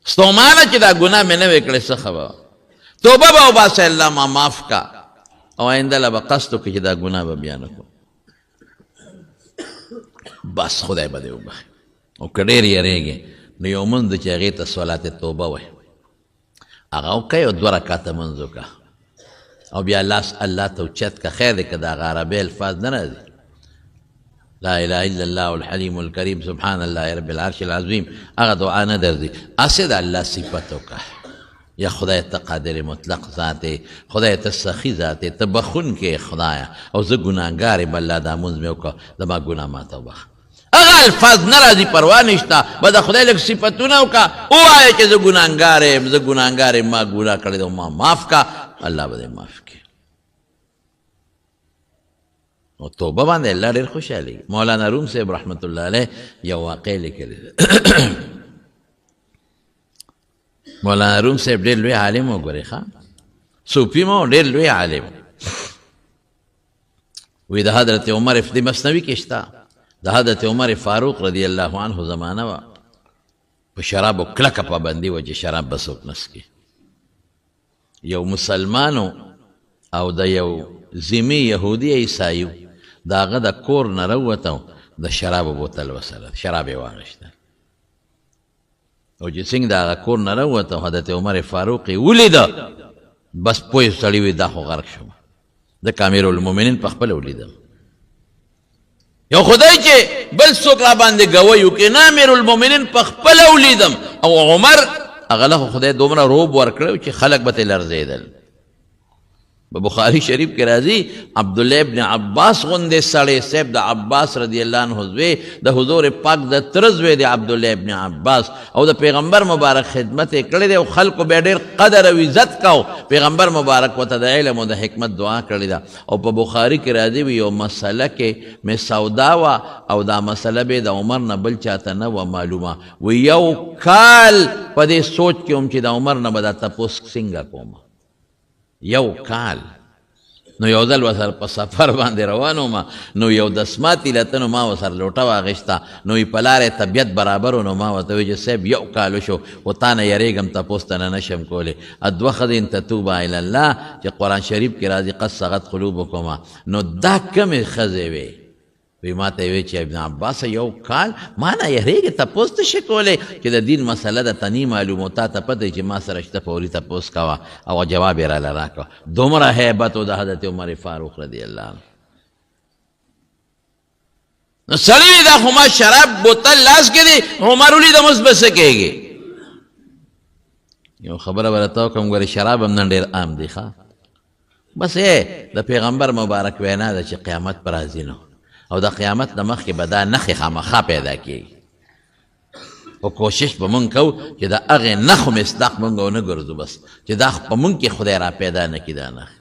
ستومانه چې دا ګناه مې نه وې کړې، څه ښه به وه، توبه به وباسې الله ما معاف کا، او آینده له به قصد وکړې چې دا ګناه به بیا نه کوم، بس خدای به دې وبخښي. او که ډېر یېرېږې نو یو مونځ چې هغې ته صلات توبه وایي هغه وکړئ، او دوه رکعته مونځ وکړه، او بیا لاس الله ته اوچت که، خیر دی که د هغه عربي الفاظ نه راځي، لا اله الا الله الحلیم الکریم سبحان الله رب العرش العظیم، هغه دعا نه درځي، هسې د الله صفت وکړه، یا خدای ته قادر مطلق ذات یې، خدای ته سخي ذات یې، ته بخښونکی یې خدایه، او زه ګناهګار یم، الله دا مونځ مې وکړه، زما ګناه ماته وبخښه. هغه الفاظ نه راځي پروا نشته، به د خدای لږ صفتونه وکړه، ووایه چې زه ګناهګار یم، زه ګناهګار یم، ما ګناه کړې ده، ما معاف کړه، الله به دې معاف کړي. نو توبه باندې الله ډېر خوشحالېږي. مولانا روم صاحب رحمت الله علیه یو واقع لیکلی ده. مولانا روم صاحب ډېر لوی عالم و، ګورې ښه صوفي مو ډېر لوی عالم وی. د حضرت عمر د مثنوي کې شته، د حضرت عمر فاروق رضی الله عنه زمانه وه، په شرابو کلکه پابندي وه چې شراب به څوک نه څکي. یو مسلمانو او د یو ذمي یهودي عیسایي د هغه د کور نه راووته، د شرابو بوتل وسره، شراب یې واخیستل، او چې څنګه د هغه کور نه راووته، حضرت عمر فاروق یې ولیده، بس پوه سړی وي دا خو غرق شوم، ځکه امیرالمؤمنین په خپله ولیدم. یو خدای چې بل څوک را باندې ګواهي وکړي نه، امیرالمؤمنین په خپله ولیدم. او عمر هغه له خدای دومره روب ورکړی چې خلک به ترې لرزېدل. په بخاری شریف کې راځي عبدالله ابن عباس غوندې سړی صاحب، د عباس رضی الله عنه زوی، د حضور پاک د تره زوی دی عبدالله ابن عباس، او د پیغمبر مبارک خدمت یې کړی دی، او خلکو بیا ډېر قدر او عزت کاو. پیغمبر مبارک ورته د علم او د حکمت دعا کړې ده. او په بخاری کې راځي وي یو مسله کې مې سودا وه، او دا مسله به د عمر نه بل چاته نه وه معلومه، وی یو کال په دې سوچ کې وم چې د عمر نه به دا تپوس څنګه کوم، یو کال. نو یو ځل ورسره په سفر باندې روان وم، نو یو دسماتي لته، نو ما ورسره لوټه واخیسته، نو یې په لارې طبیعت برابر و، نو ما ورته وویل چې صاحب یو کال وشو خو تا نه یریږم، تپوس ته نه شم کولی. دوه ښځې ان تتوبا الی الله چې قرآن شریف کې راځي قد صغت قلوبکما، نو دا کومې ښځې وې؟ وی ما ته وی چې ابن عباس یو کال ما نه یریږي، تپوس نه شي کولی چې د دین مسله ده ته نی معلومه، تا ته پته چې ما سره شته، فوري تپوس کوه، او جواب یې راله راکړه. دومره هیبت و د حضرت عمر فاروق رضی الله عنه. نو سړی دا خو ما شراب بوتل لاس کې دی، عمر ولیدم اوس به څه کېږي؟ یو خبره به راته وکړم، ګورې شراب هم نن ډېر عام دی، ښه بس د پیغمبر مبارک وینا ده چې قیامت پر راځي، نو او د قیامت نه مخکې به دا نښې خامخا پیدا کېږي، او کوشش به مونږ کوو چې د هغې نښو مصداق مونږ ونه ګرځو، بس چې دا په مونږ کې خدای را پیدا نه کړي دا نښې.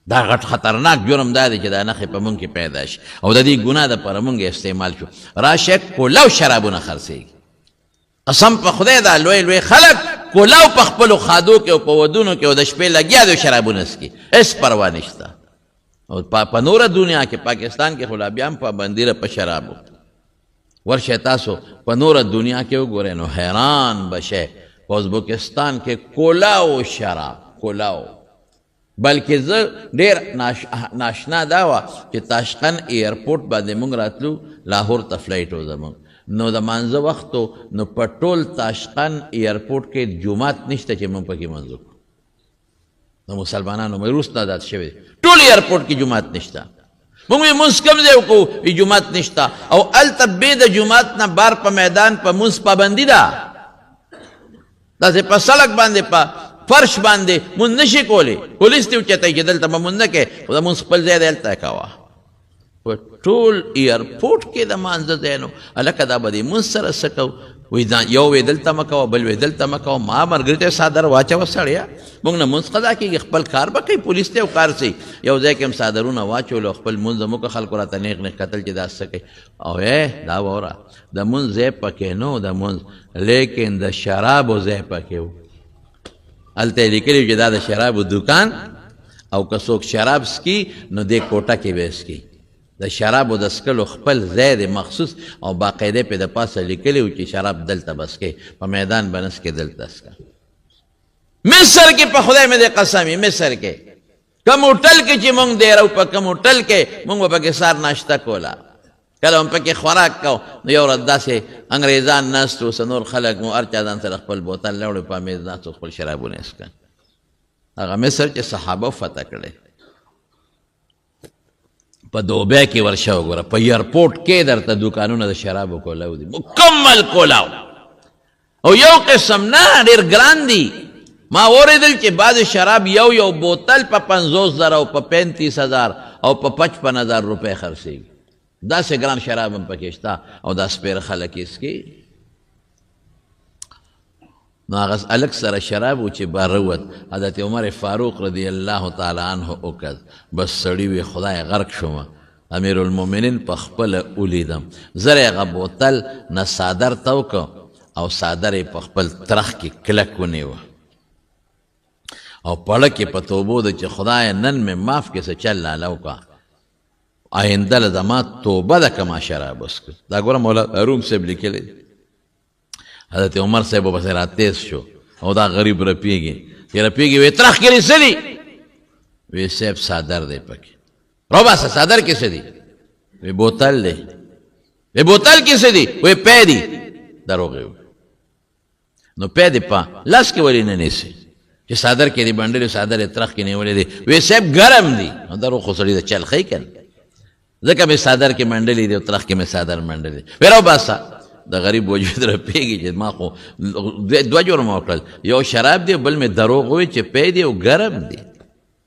دا غټ خطرناک جرم دا دی چې دا نښې په مونږ کې پیدا شي، او د دې ګناه دپاره مونږ استعمال شو. راشه کولاو شرابونه خرڅېږي، قسم په خدای دا لوی لوی خلک کولاو په خپلو خادو کې او په ودونو کې او د شپې لګیا دي شرابونه څکي، هېڅ پروا نشته. او په نوره دنیا کې پاکستان کې خو لا بیا هم پابندي ده په شرابو، ورشئ تاسو په نوره دنیا کې وګورئ نو حیران به شئ. په ازبکستان کې کولاو شراب، کولاو. بلکې زه ډېر ناشنا دا وه چې تاشقند ایرپورټ باندې موږ راتلو، لاهور ته فلایټ و زموږ، نو د مانځه وخت و، نو په ټول تاشقند ایرپورټ کې جومات نشته چې موږ پکې منځ وکړو. د مسلمانانو مې وروسته آزاد شوی دی، ټول ایرپورټ کې جومات نشته. موږ یې مونځ کوم ځای وکړو؟ وي جومات نشته. او هلته بې د جومات نه بار په میدان په مونځ پابندي ده، داسې په سړک باندې په فرش باندې مونځ نشي کولی، پولیس دې اوچتوي چې دلته به مونځ نه کوې، خو د مونځ خپل ځای دی هلته یې کوه. په ټول ایرپورټ کې د مانځه ځای نو هلکه دا به دې مونځ سره څه کوو؟ وایي دا یو وی دلته مه کوه، بل وی دلته مه کوه. ما ملګري ته څادر واچوه، سړیه موږ نه مونځ قضا کېږي، خپل کار به کوي، پولیس دی او کار څه. یو ځای کې هم څادرونه واچول او خپل مونځ هم وکړ. خلکو راته نېغ نېغ کتل چې دا څه کوي. او ای دا وره د مونځ ځای پکې نه و د مونځ، لیکن د شرابو ځای پکې و. هلته یې لیکلي چې دا د شرابو دوکان، او که څوک شراب څکي نو دې کوټه کې به یې څکي. د شرابو د څکلو خپل ځای دی مخصوص، او باقاعده پې د پاسه لیکلي وو چې شراب دلته به څکې، په میدان به نه څکې، دلته څکه. مصر کې په خدای مې دې قسم وي، مصر کې کوم هوټل کې چې مونږ دېره وو، په کوم هوټل کې مونږ به پکې سهار ناشته کوله، کله هم پکې خوراک کو. نو یو ورځ داسې انګریزان ناست وو، څه نور خلک مو، هر چا ځان سره خپل بوتل راوړی، په مېز ناست وو، خپل شرابونه یې څښل. هغه مصر چې صحابه فتح کړی، په دوبۍ کې ورشه وګوره، په ایرپورټ کې درته دوکانونه د شرابو کولاو دي، مکمل کولاو، او یو قسم نه، ډېر ګران دي. ما اورېدل چې بعضې شراب یو یو بوتل په 50,000 او په 35,000 او په 55,000 روپۍ خرڅېږي. داسې ګران شراب هم پکې شته، او دا سپېره خلک یې څکي. نو هغه هلک سره شراب و چې بهر ووت، حضرت عمر فاروق رضی الله تعالی عنه وکړ، بس سړي وی خدای غرق شوم، امیر المؤمنین په خپله ولیدم، زر یې هغه بوتل نه څادر ته وکړ او څادر یې په خپل ترخ کې کلک ونیوه او پړه کې په توبو ده چې خدای نن مې معاف کړې، څه چل لاله وکړه، آینده له زما توبه ده که ما شراب وڅښل. دا ګوره مولا روم صاحب لیکلی، حضرت عمر صاحب پسې را تېز شو، او دا غریب رپېږي چې رپېږي، وی ترخ کې څه دي؟ وی صاحب څادر دی پکې، راوباسه څادر کې څه دي؟ وی بوتل دی. وی بوتل کې څه دي؟ وی پی دی. دروغ یې وویل. نو پی دې په لاس کې ولې نه نیسې چې څادر کې دې بنډلې، څادر یې ترخ کې نیولی دی؟ وی صاحب ګرم دی. نو دروغ خو سړي د چل ښیي که نه، ځکه مې څادر کې منډلې دي او ترخ کې مې څادر منډلې دی. وی راوباسه. د غریب وجود رپېږي چې ما خو دوه جرمه وکړل، یو شراب دی، بل مې دروغ وویل چې پی دی او ګرم دی.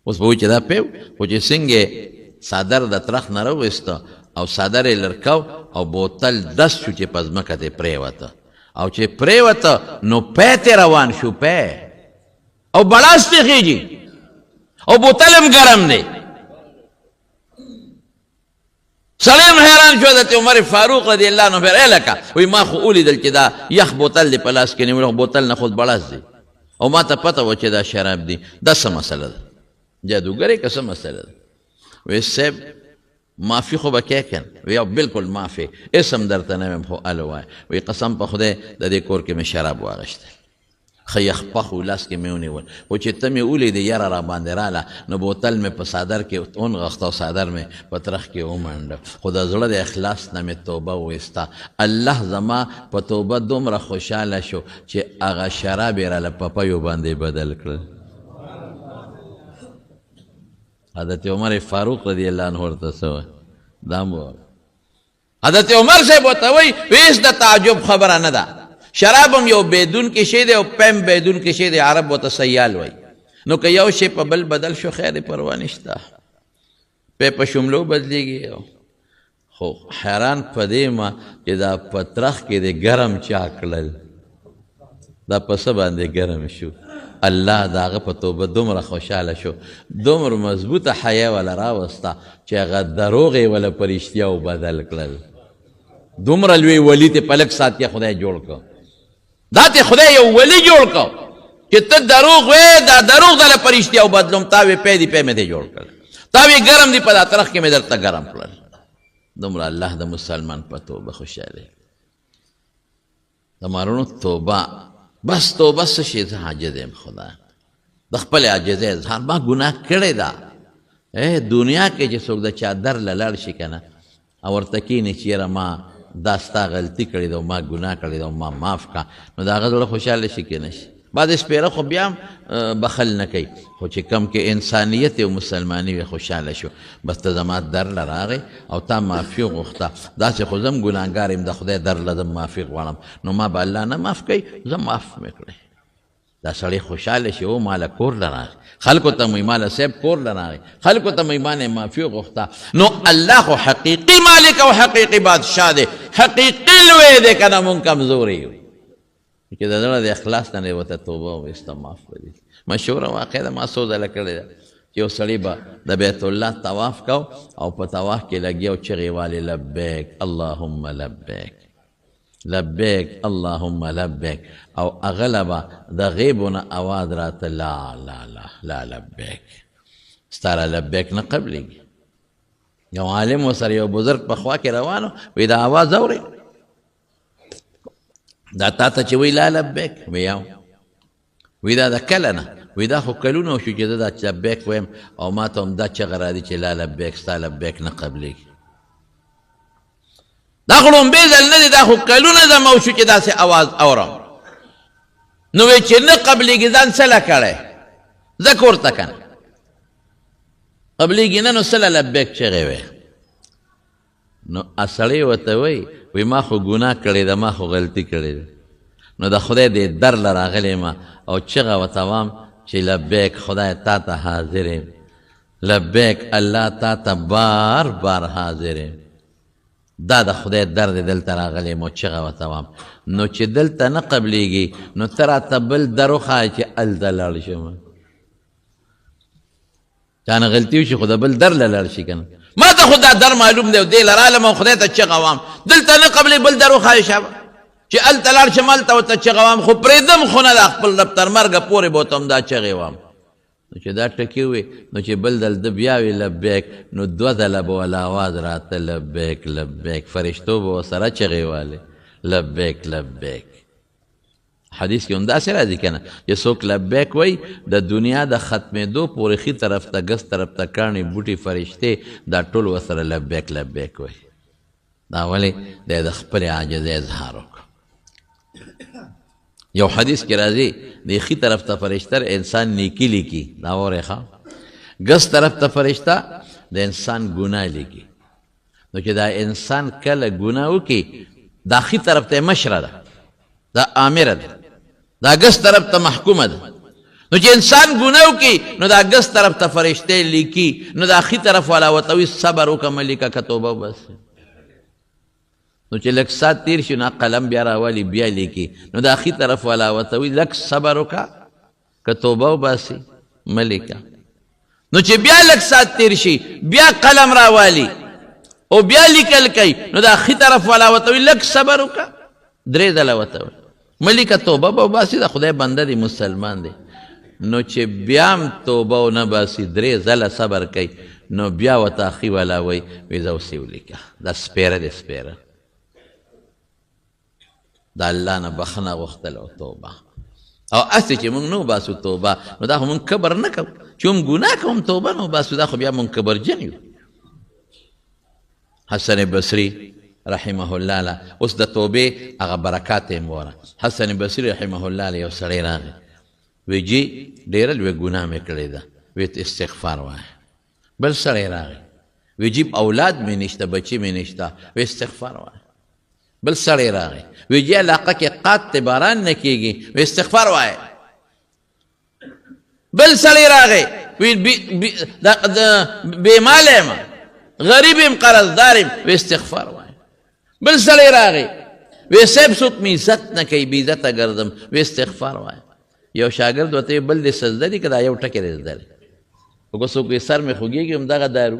اوس به وایي چې دا پی و، خو چې څنګه څادر د ترخ نه راوویسته او څادر یې لرکاو او بوتل دس شو چې په ځمکه ترې پرېوته، او چې پرېوته نو پی ترې روان شو، پی او بړاس ترې خېژي او بوتل هم ګرم دی. سړی هم حیران شو. حضرت عمر فاروق رضی الله عنه فرمایي لکه وایي ما خو ولیدل چې دا یخ بوتل دی په لاس کې نیولی، خو بوتل نه خود بړاس دی، او ما ته پته وه چې دا شراب دی، دا څه مسله ده؟ جادوګر یې که څه مسله ده؟ وایي صاحب معافي خو به کوې که نه؟ وایي بالکل معافي، هېڅ هم درته نه وایم، خو هله وایه. وایي قسم په خدای د دې کور کې مې شراب واخیستل، ښه یخ پخ و، لاس کې مې ونیول، خو چې ته مې ولیدې یره راباندې راله، نو بوتل مې په څادر کې ونغښته او څادر مې په ترخ کې ومنډه، خو د زړه د اخلاص نه مې توبه وویسته. الله زما په توبه دومره خوشحاله شو چې هغه شراب یې راله په پیو باندې بدل کړل. حضرت عمر فاروق رضی الله عنه ورته څه وایي؟ دا هم ووایه. حضرت عمر صاحب ورته وایي هېڅ د تعجب خبره نه ده، شراب هم یو بېدونکی شی دی او پی هم بېدونکی شی دی، عرب ورته سیال وایي. نو که یو شی په بل بدل شو خیر دی، پروا نشته، پی په شملو بدلېږي. خو حیران په دې ما چې دا په ترخ کې دی ګرم چا کړل، دا په څه باندې ګرم شو؟ الله د هغه په توبه دومره خوشحاله شو، دومره مضبوطه حیا وله راوسته چې هغه دروغ یې وله په رښتیاو بدل کړل. دومره لوی ولي ته په لږ ساعت کې خدای جوړ کړ، دا ته خدای یو ولي جوړ کړ چې ته دروغ وې، دا دروغ دله په رښتیاو بدلوم. تا وې پی دی، پی مې دی جوړ کړل، تا وې ګرم دی، په دا ترخ کې مې درته ګرم کړل. دومره الله د مسلمان په توبه خوشحاله. د مارونو توبه بس توبه څه شي، زه عاجز یم خدای د خپلې عاجزۍ اظهار، ما ګناه کړې ده. دنیا کې چې څوک د چا در له لاړ شي که نه او ورته کښېني چې یاره ما دا ستا غلطي کړې ده او ما ګناه کړې ده او ما معاف کړه، نو د هغه زړه خوشحاله شي که نه شي؟ بعضې سپېره خو بیا هم بخل نه کوي، خو چې کم کې انسانیت او مسلماني وي خوشحاله شو. بس ته زما در له راغی او تا معافي وغوښته، داسې خو زه هم ګناهګار یم، د خدای در له زه معافي غواړم، نو ما به الله نه معاف کوي، زه معاف مې کړی. دا سړی خوشحاله شي، او ما له کور له راغی، خلکو ته مې ما له صاحب کور له راغی، خلکو ته مې ما نه معافي وغوښته. نو الله خو حقیقي مالک او حقیقي بادشاه دی، حقیقي لوی دی، که نه مونږ کمزوري یو. چې د زړه د اخلاص نه یې ورته توبه وویسته، معاف به دي. مشهوره واقعه ده، ما څو ځله کړې ده چې یو سړي به د بیت الله طواف کو او په طواف کې لګیا او چغې والې لبیک اللهم لبیک لبیک اللهم لبیک، او هغه له به د غیبو نه اواز راته لا لا لا لا لبیک، ستا را لبیک نه قبلېږي. یو عالم ورسره یو بزرګ په خوا کې روان و، وایي دا اواز اورې دا تا ته چې وایي لا لبیک، وایي او وایي دا د کله نه، وایي دا خو کلونه وشو چې زه دا لبیک وایم او ما ته هم دا چغه راځي چې لا لبیک، ستا لبیک نه قبلېږي. دا خو لومبی ځل نه دی، دا خو کلونه زما وشو چې داسې اواز اورم. نو وایي چې نه قبلېږي ځان څه له کړی، ځه کور ته که نه قبلېږي نه، نو څه له لبیک چغې وې. نو سړی ورته وایي، وایي ما خو ګناه کړې ده، ما خو غلطي کړې ده، نو د خدای دې در له راغلی ما او چغه ورته وام چې لبیک خدای تا ته حاضر یم، لبیک الله تا ته بار بار حاضر یم، دا د خدای در دی دلته راغلی یم او چغه ورته وام. نو چې دلته نه قبلېږي نو ته راته بل در وښایه چې هلته لاړ شم. چا نه غلطي وشي خو د بل در له لاړ شي که نه، ما ته خو دا در معلوم دی او دې له رالم او خدای ته چغه وام، دلته نه قبلې بل در وښایه شابه چې هلته لاړ شم هلته ورته چغه وام، خو پرېږدم خو نه دا خپل رب تر مرګه پورې به ورته همدا چغې وام. نو چې دا ټکی وي نو چې بل ځل ده بیا وي لبیک، نو دوه ځله به ولا اواز راته لبیک لبیک، فرشتو به ورسره چغې والې لبیک لبیک. حدیث کې هم داسې راځي که نه چې څوک لبیک وایي د دنیا د ختمېدو پورې ښي طرف ته ګس طرف ته کاڼي بوټي فرشتې دا ټول ورسره لبیک لبیک وایي. دا ولې دی د خپلې عاجزۍ اظهار وکړو. یو حدیث کې راځي د ښي طرف ته فرشته انسان نیکي لیکي، دا واورئ ښه، ګس طرف ته فرشته د انسان ګناه لیکي. نو چې دا انسان کله ګناه وکړي دا ښي طرف ته مشره ده، دا آمره ده، دا ګس طرف ته محکومه ده. نو چې انسان ګناه وکړي نو دا ګس طرف ته فرشتې لیکي، نو دا ښي طرف والا ورته وایي صبر وکړه مه لیکه که توبه وباسې. نو چې لږ ساعت تېر شي نو قلم بیا راولي بیا لیکي، نو دا ښي طرف والا ورته وایي لږ صبر وکړه که توبه وباسې مه لیکه. نو چې بیا لږ ساعت تېر شي بیا قلم راوالي او بیا لیکل کوي، نو دا ښي طرف والا ورته وایي لږ صبر وکړه، درې ځله ورته وایي مه لیکه توبه به وباسي، د خدای بنده دی مسلمان دی. نو چې بیا هم توبه ونه باسي درې ځله صبر کوي، نو بیا ورته ښي والا وایي وایي ځه اوس یې ولیکه، دا سپېره دی سپېره. د الله نه بخښنه غوښتل او توبه، او هسې چې موږ نه وباسو توبه نو دا خو موږ کبر نه کوو، چې هم ګناه کوم توبه نه وباسو دا خو بیا موږ کبرجن یو. حسن بصري رحمه الله له اوس د توبې هغه برکات یې وره. حسن بصري رحمه الله له یو سړی راغی وی جی ډېره لویه ګناه مې کړې ده، وی ته استغفار وایه. بل سړی راغی وی جی اولاد مې نشته بچي مې نشته، وی استغفار وایه. بل سړی راغی وی جی علاقه کې قات دی باران نه کېږي، وی استغفار وایه. بل سړی راغی وی بې ماله یم غریب یم قرضدار یم، وی استغفار وایه. بل سړی راغی وی صاحب څوک مې عزت نه کوي بې عزته ګرځم، وی استغفار وایه. یو شاګرد ورته وی بل دې څه زده دي که دا یو ټکی دې زده دی؟ خو که څوک وایي سر مې خوږېږي همدغه دارو،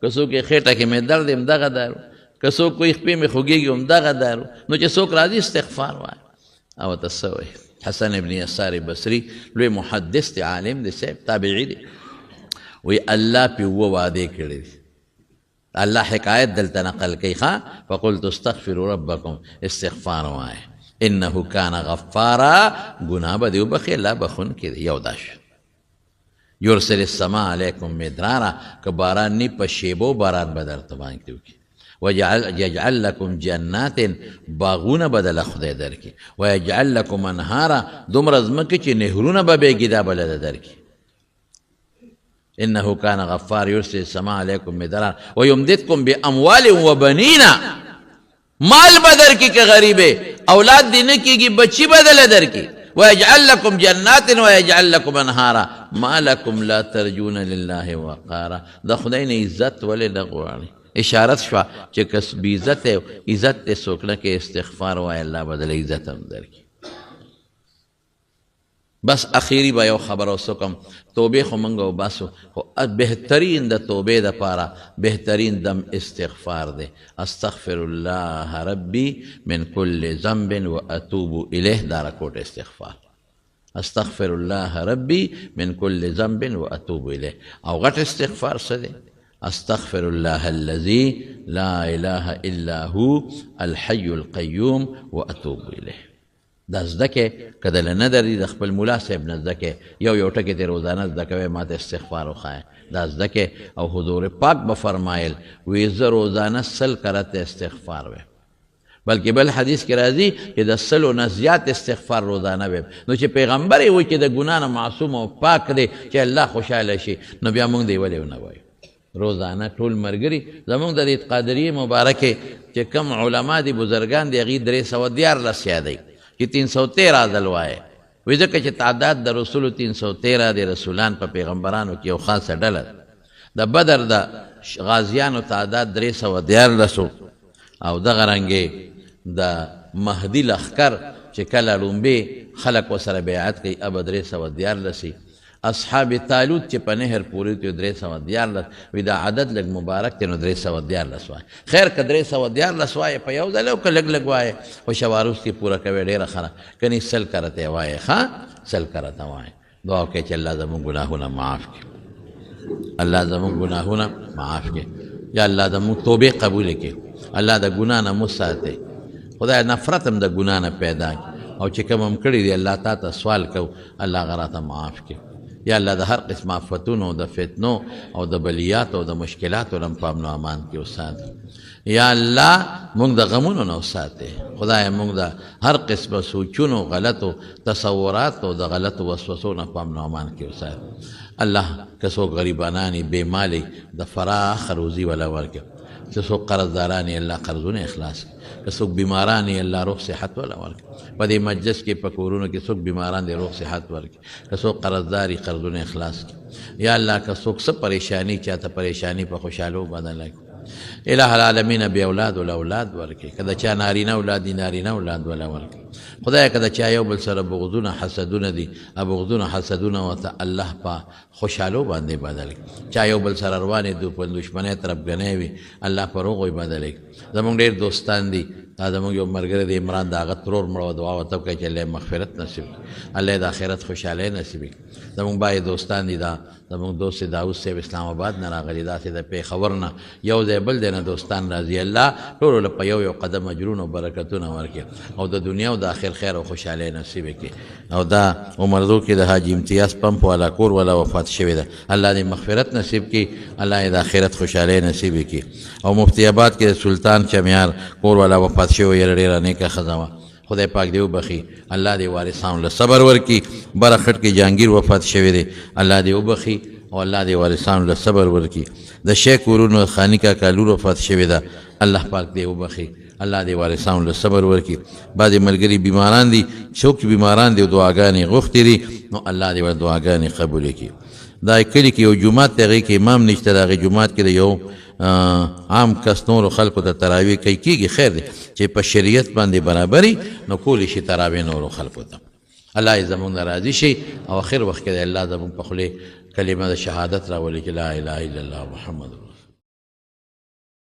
که څوک وایي خېټه کې مې درد دی همدغه دارو، که څوک وایي خپې مې خوږېږي همدغه دارو، نو چې څوک راځي استغفار وایه. او ورته څه وایي؟ حسن ابن یسار بصري لوی محدث دی، عالم دی صاحب، تابعي دی، وایي الله پې اووه وعدې کړې دي. الله حکایت دلته نقل کوي ښه، فقلت استغفروا ربکم، استغفار وایه. انه کان غفارا، ګناه به دې وبخښي، الله بخښونکی دی. یو دا شو. یرسل السماء علیکم مدرارا، که باران نی په شیبو باران به درته باندې وکړي. ويجعل لكم جنات، باغونه به دله خدای درکړي. ويجعل لكم انهارا، دومره ځمکې چې نهرونه به بهږي دا به له درکړي. انه کان غفار یرسل السماء علیکم مدرارا ویمددکم باموال وبنین، مال به درکړي که غریب یې، اولاد دې نه کېږي بچي به دله درکړي. ويجعل لكم جنات ويجعل لكم انهارا ما لكم لا ترجون لله وقارا. د خدای نه عزت ولې نه غواړي؟ اشارت شوه چې که بې عزت عزت دې څوک نه کوي، استغفار وایه، الله به دله عزت هم درکړي. بس اخیری به یو خبره اوس وکړم. توبې خو موږ وباسو، خو بهترین د توبې دپاره بهترین دم استغفار دی. استغفر الله ربي من كل ذنب واتوب الیه، دا راکوټ استغفار. استغفر الله ربي من كل ذنب واتوب الیه. او غټ استغفار څه دی؟ استغفر الله الذي لا اله الا هو الحي القيوم واتوب الیه. دا زده کې، که دله نه درځي د خپل ملا صاحب نه زده کې، یو یو ټکی ترې روزانه زده کوې، ما ته استغفار وښایه، دا زده کې. او حضور پاک به فرمایل وی زه روزانه 100 کرته استغفار وایم، بلکې بل حدیث کې راځي چې د 100 نه زیات استغفار روزانه وایم. نو چې پیغمبر یې وایي چې د ګناه نه معصوم او پاک دی چې الله خوشحاله شي، نو بیا موږ دی ولې ونه وایو؟ روزانه ټول مرګري زموږ د دې قادریې مبارکې چې کوم علما دي بزرګان دي، هغوی 313 یادوي چې 313 ځل وایې. وایي ځکه چې تعداد د رسولو 313 دی، رسولان په پیغمبرانو کې یو خاصه ډله ده. د بدر د غازیانو تعداد 313، او دغه رنګې د مهدي لښکر چې کله ړومبی خلک ورسره بیعت کوي ابه 313. اصحاب طالوت چې په نهر پورې وتي 313. وایي دا عدد لږ مبارک دی نو 313 وایي. خیر که 313 وایې په یو ځل او که لږ لږ وایې، خو شواروز کې پوره کوې ډېره ښه ده، کنې 100 کرته یې وایې. ښه 100 کرته وایې. دعا وکړئ چې الله زموږ ګناهونه معاف کړي، الله زموږ ګناهونه معاف کړي. یا الله زموږ توبې قبولې کړي، الله د ګناه نه مو ساتي. خدای نفرت هم د ګناه نه پیدا کړي، او چې کوم هم کړي دي الله تا ته سوال کوو، الله هغه راته معاف کړي. یا الله د هر قسم آفتونو، د فتنو او د بلیاتو او د مشکلاتو نه په امن و امان کې وساتې. یا الله موږ د غمونو نه وساتې. خدای موږ د هر قسم سوچونو، غلطو تصوراتو، د غلطو وسوسو نه په امن و امان کې وساتې. الله که څوک غریبانان یې، بې مالې، د فراخ روزي ولا ورکړي. که څوک قرضداران یې، الله قرضونه اخلاص کړي. که څوک بیماران یې، الله روغ صحت ولا ورکړي. په دې مجلس کې په کورونو کې څوک بیماران دي، روغ صحت ورکړي. که څوک قرضدار یې، قرضونه اخلاص کړي. یا الله که څوک څه پریشانی، چاته پریشانی په خوشحالو بدله کړي. الہ العالمین بې اولاد ولا اولاد ورکړي. که د چا نارینه اولاد دي، نارینه اولاد ولا ورکړي. خدای که د چا یو بل سره بغضونه حسدونه دي، بغضونه حسدونه ورته الله په خوشحالو باندې بدل کړي. چا یو بل سره روانې په دښمنۍ تربګنۍ وي، الله په روغو یې بدل کړي. زموږ ډېر دوستان دي، دا زموږ یو ملګری دی عمران، د هغه ترور مړ و، دعا ورته وکړئ چې الله یې مغفرت نصیب کړي، الله یې د آخرت خوشحالۍ نصیب کړي. زموږ بعضې دوستان دي، دا زموږ دوست داود صاحب اسلام آباد نه راغلی، داسې د پېښور نه یو ځای بل ځای نه دوستان راځي. الله ټولو له په یو یو قدم اجرونه او برکتونه ورکړي او د دنیا او د آخر خیر او خوشحالۍ نصیب کړي. او دا عمردو کې د حاجي امتیاز پمپ والا کور والا وفات شوی ده، الله دې مغفرت نصیب کړي، الله یې د آخرت خوشحالۍ نصیب کړي. او مفتي آباد کې د سلطان چمیار کور والا وفات شوی، یاره ډېره نیکه ښځه وه، خدای پاک دې وبخښي، الله دې وارثانو له صبر ورکړي. بره خټ کې جهانګیر وفات شوی دی، الله دې وبخښي او الله دې وارثانو له صبر ورکړي. د شیخ ورونو خاني کاکا لور وفات شوې ده، الله پاک دې وبخښي، الله دې وارثانو له صبر ورکړي. بعضې ملګري بیماران دي، څوک بیماران دي او دعاګانې غوښتې دي، نو الله دې ورته دعاګانې قبولې کړي. دا کلي کې یو جومات دی، هغې کې امام نشته، د هغې جومات کې د یو عام کس نورو خلکو ته تراویح کوي، کېږي، خیر دی چې په شریعت باندې برابري، نو کولی شي تراویح نورو خلکو ته. الله یې زموږ نه راضي شي او آخر وخت کې دی الله زموږ په خولې کلمه د شهادت راولي چې لا اله الا الله محمد رسول.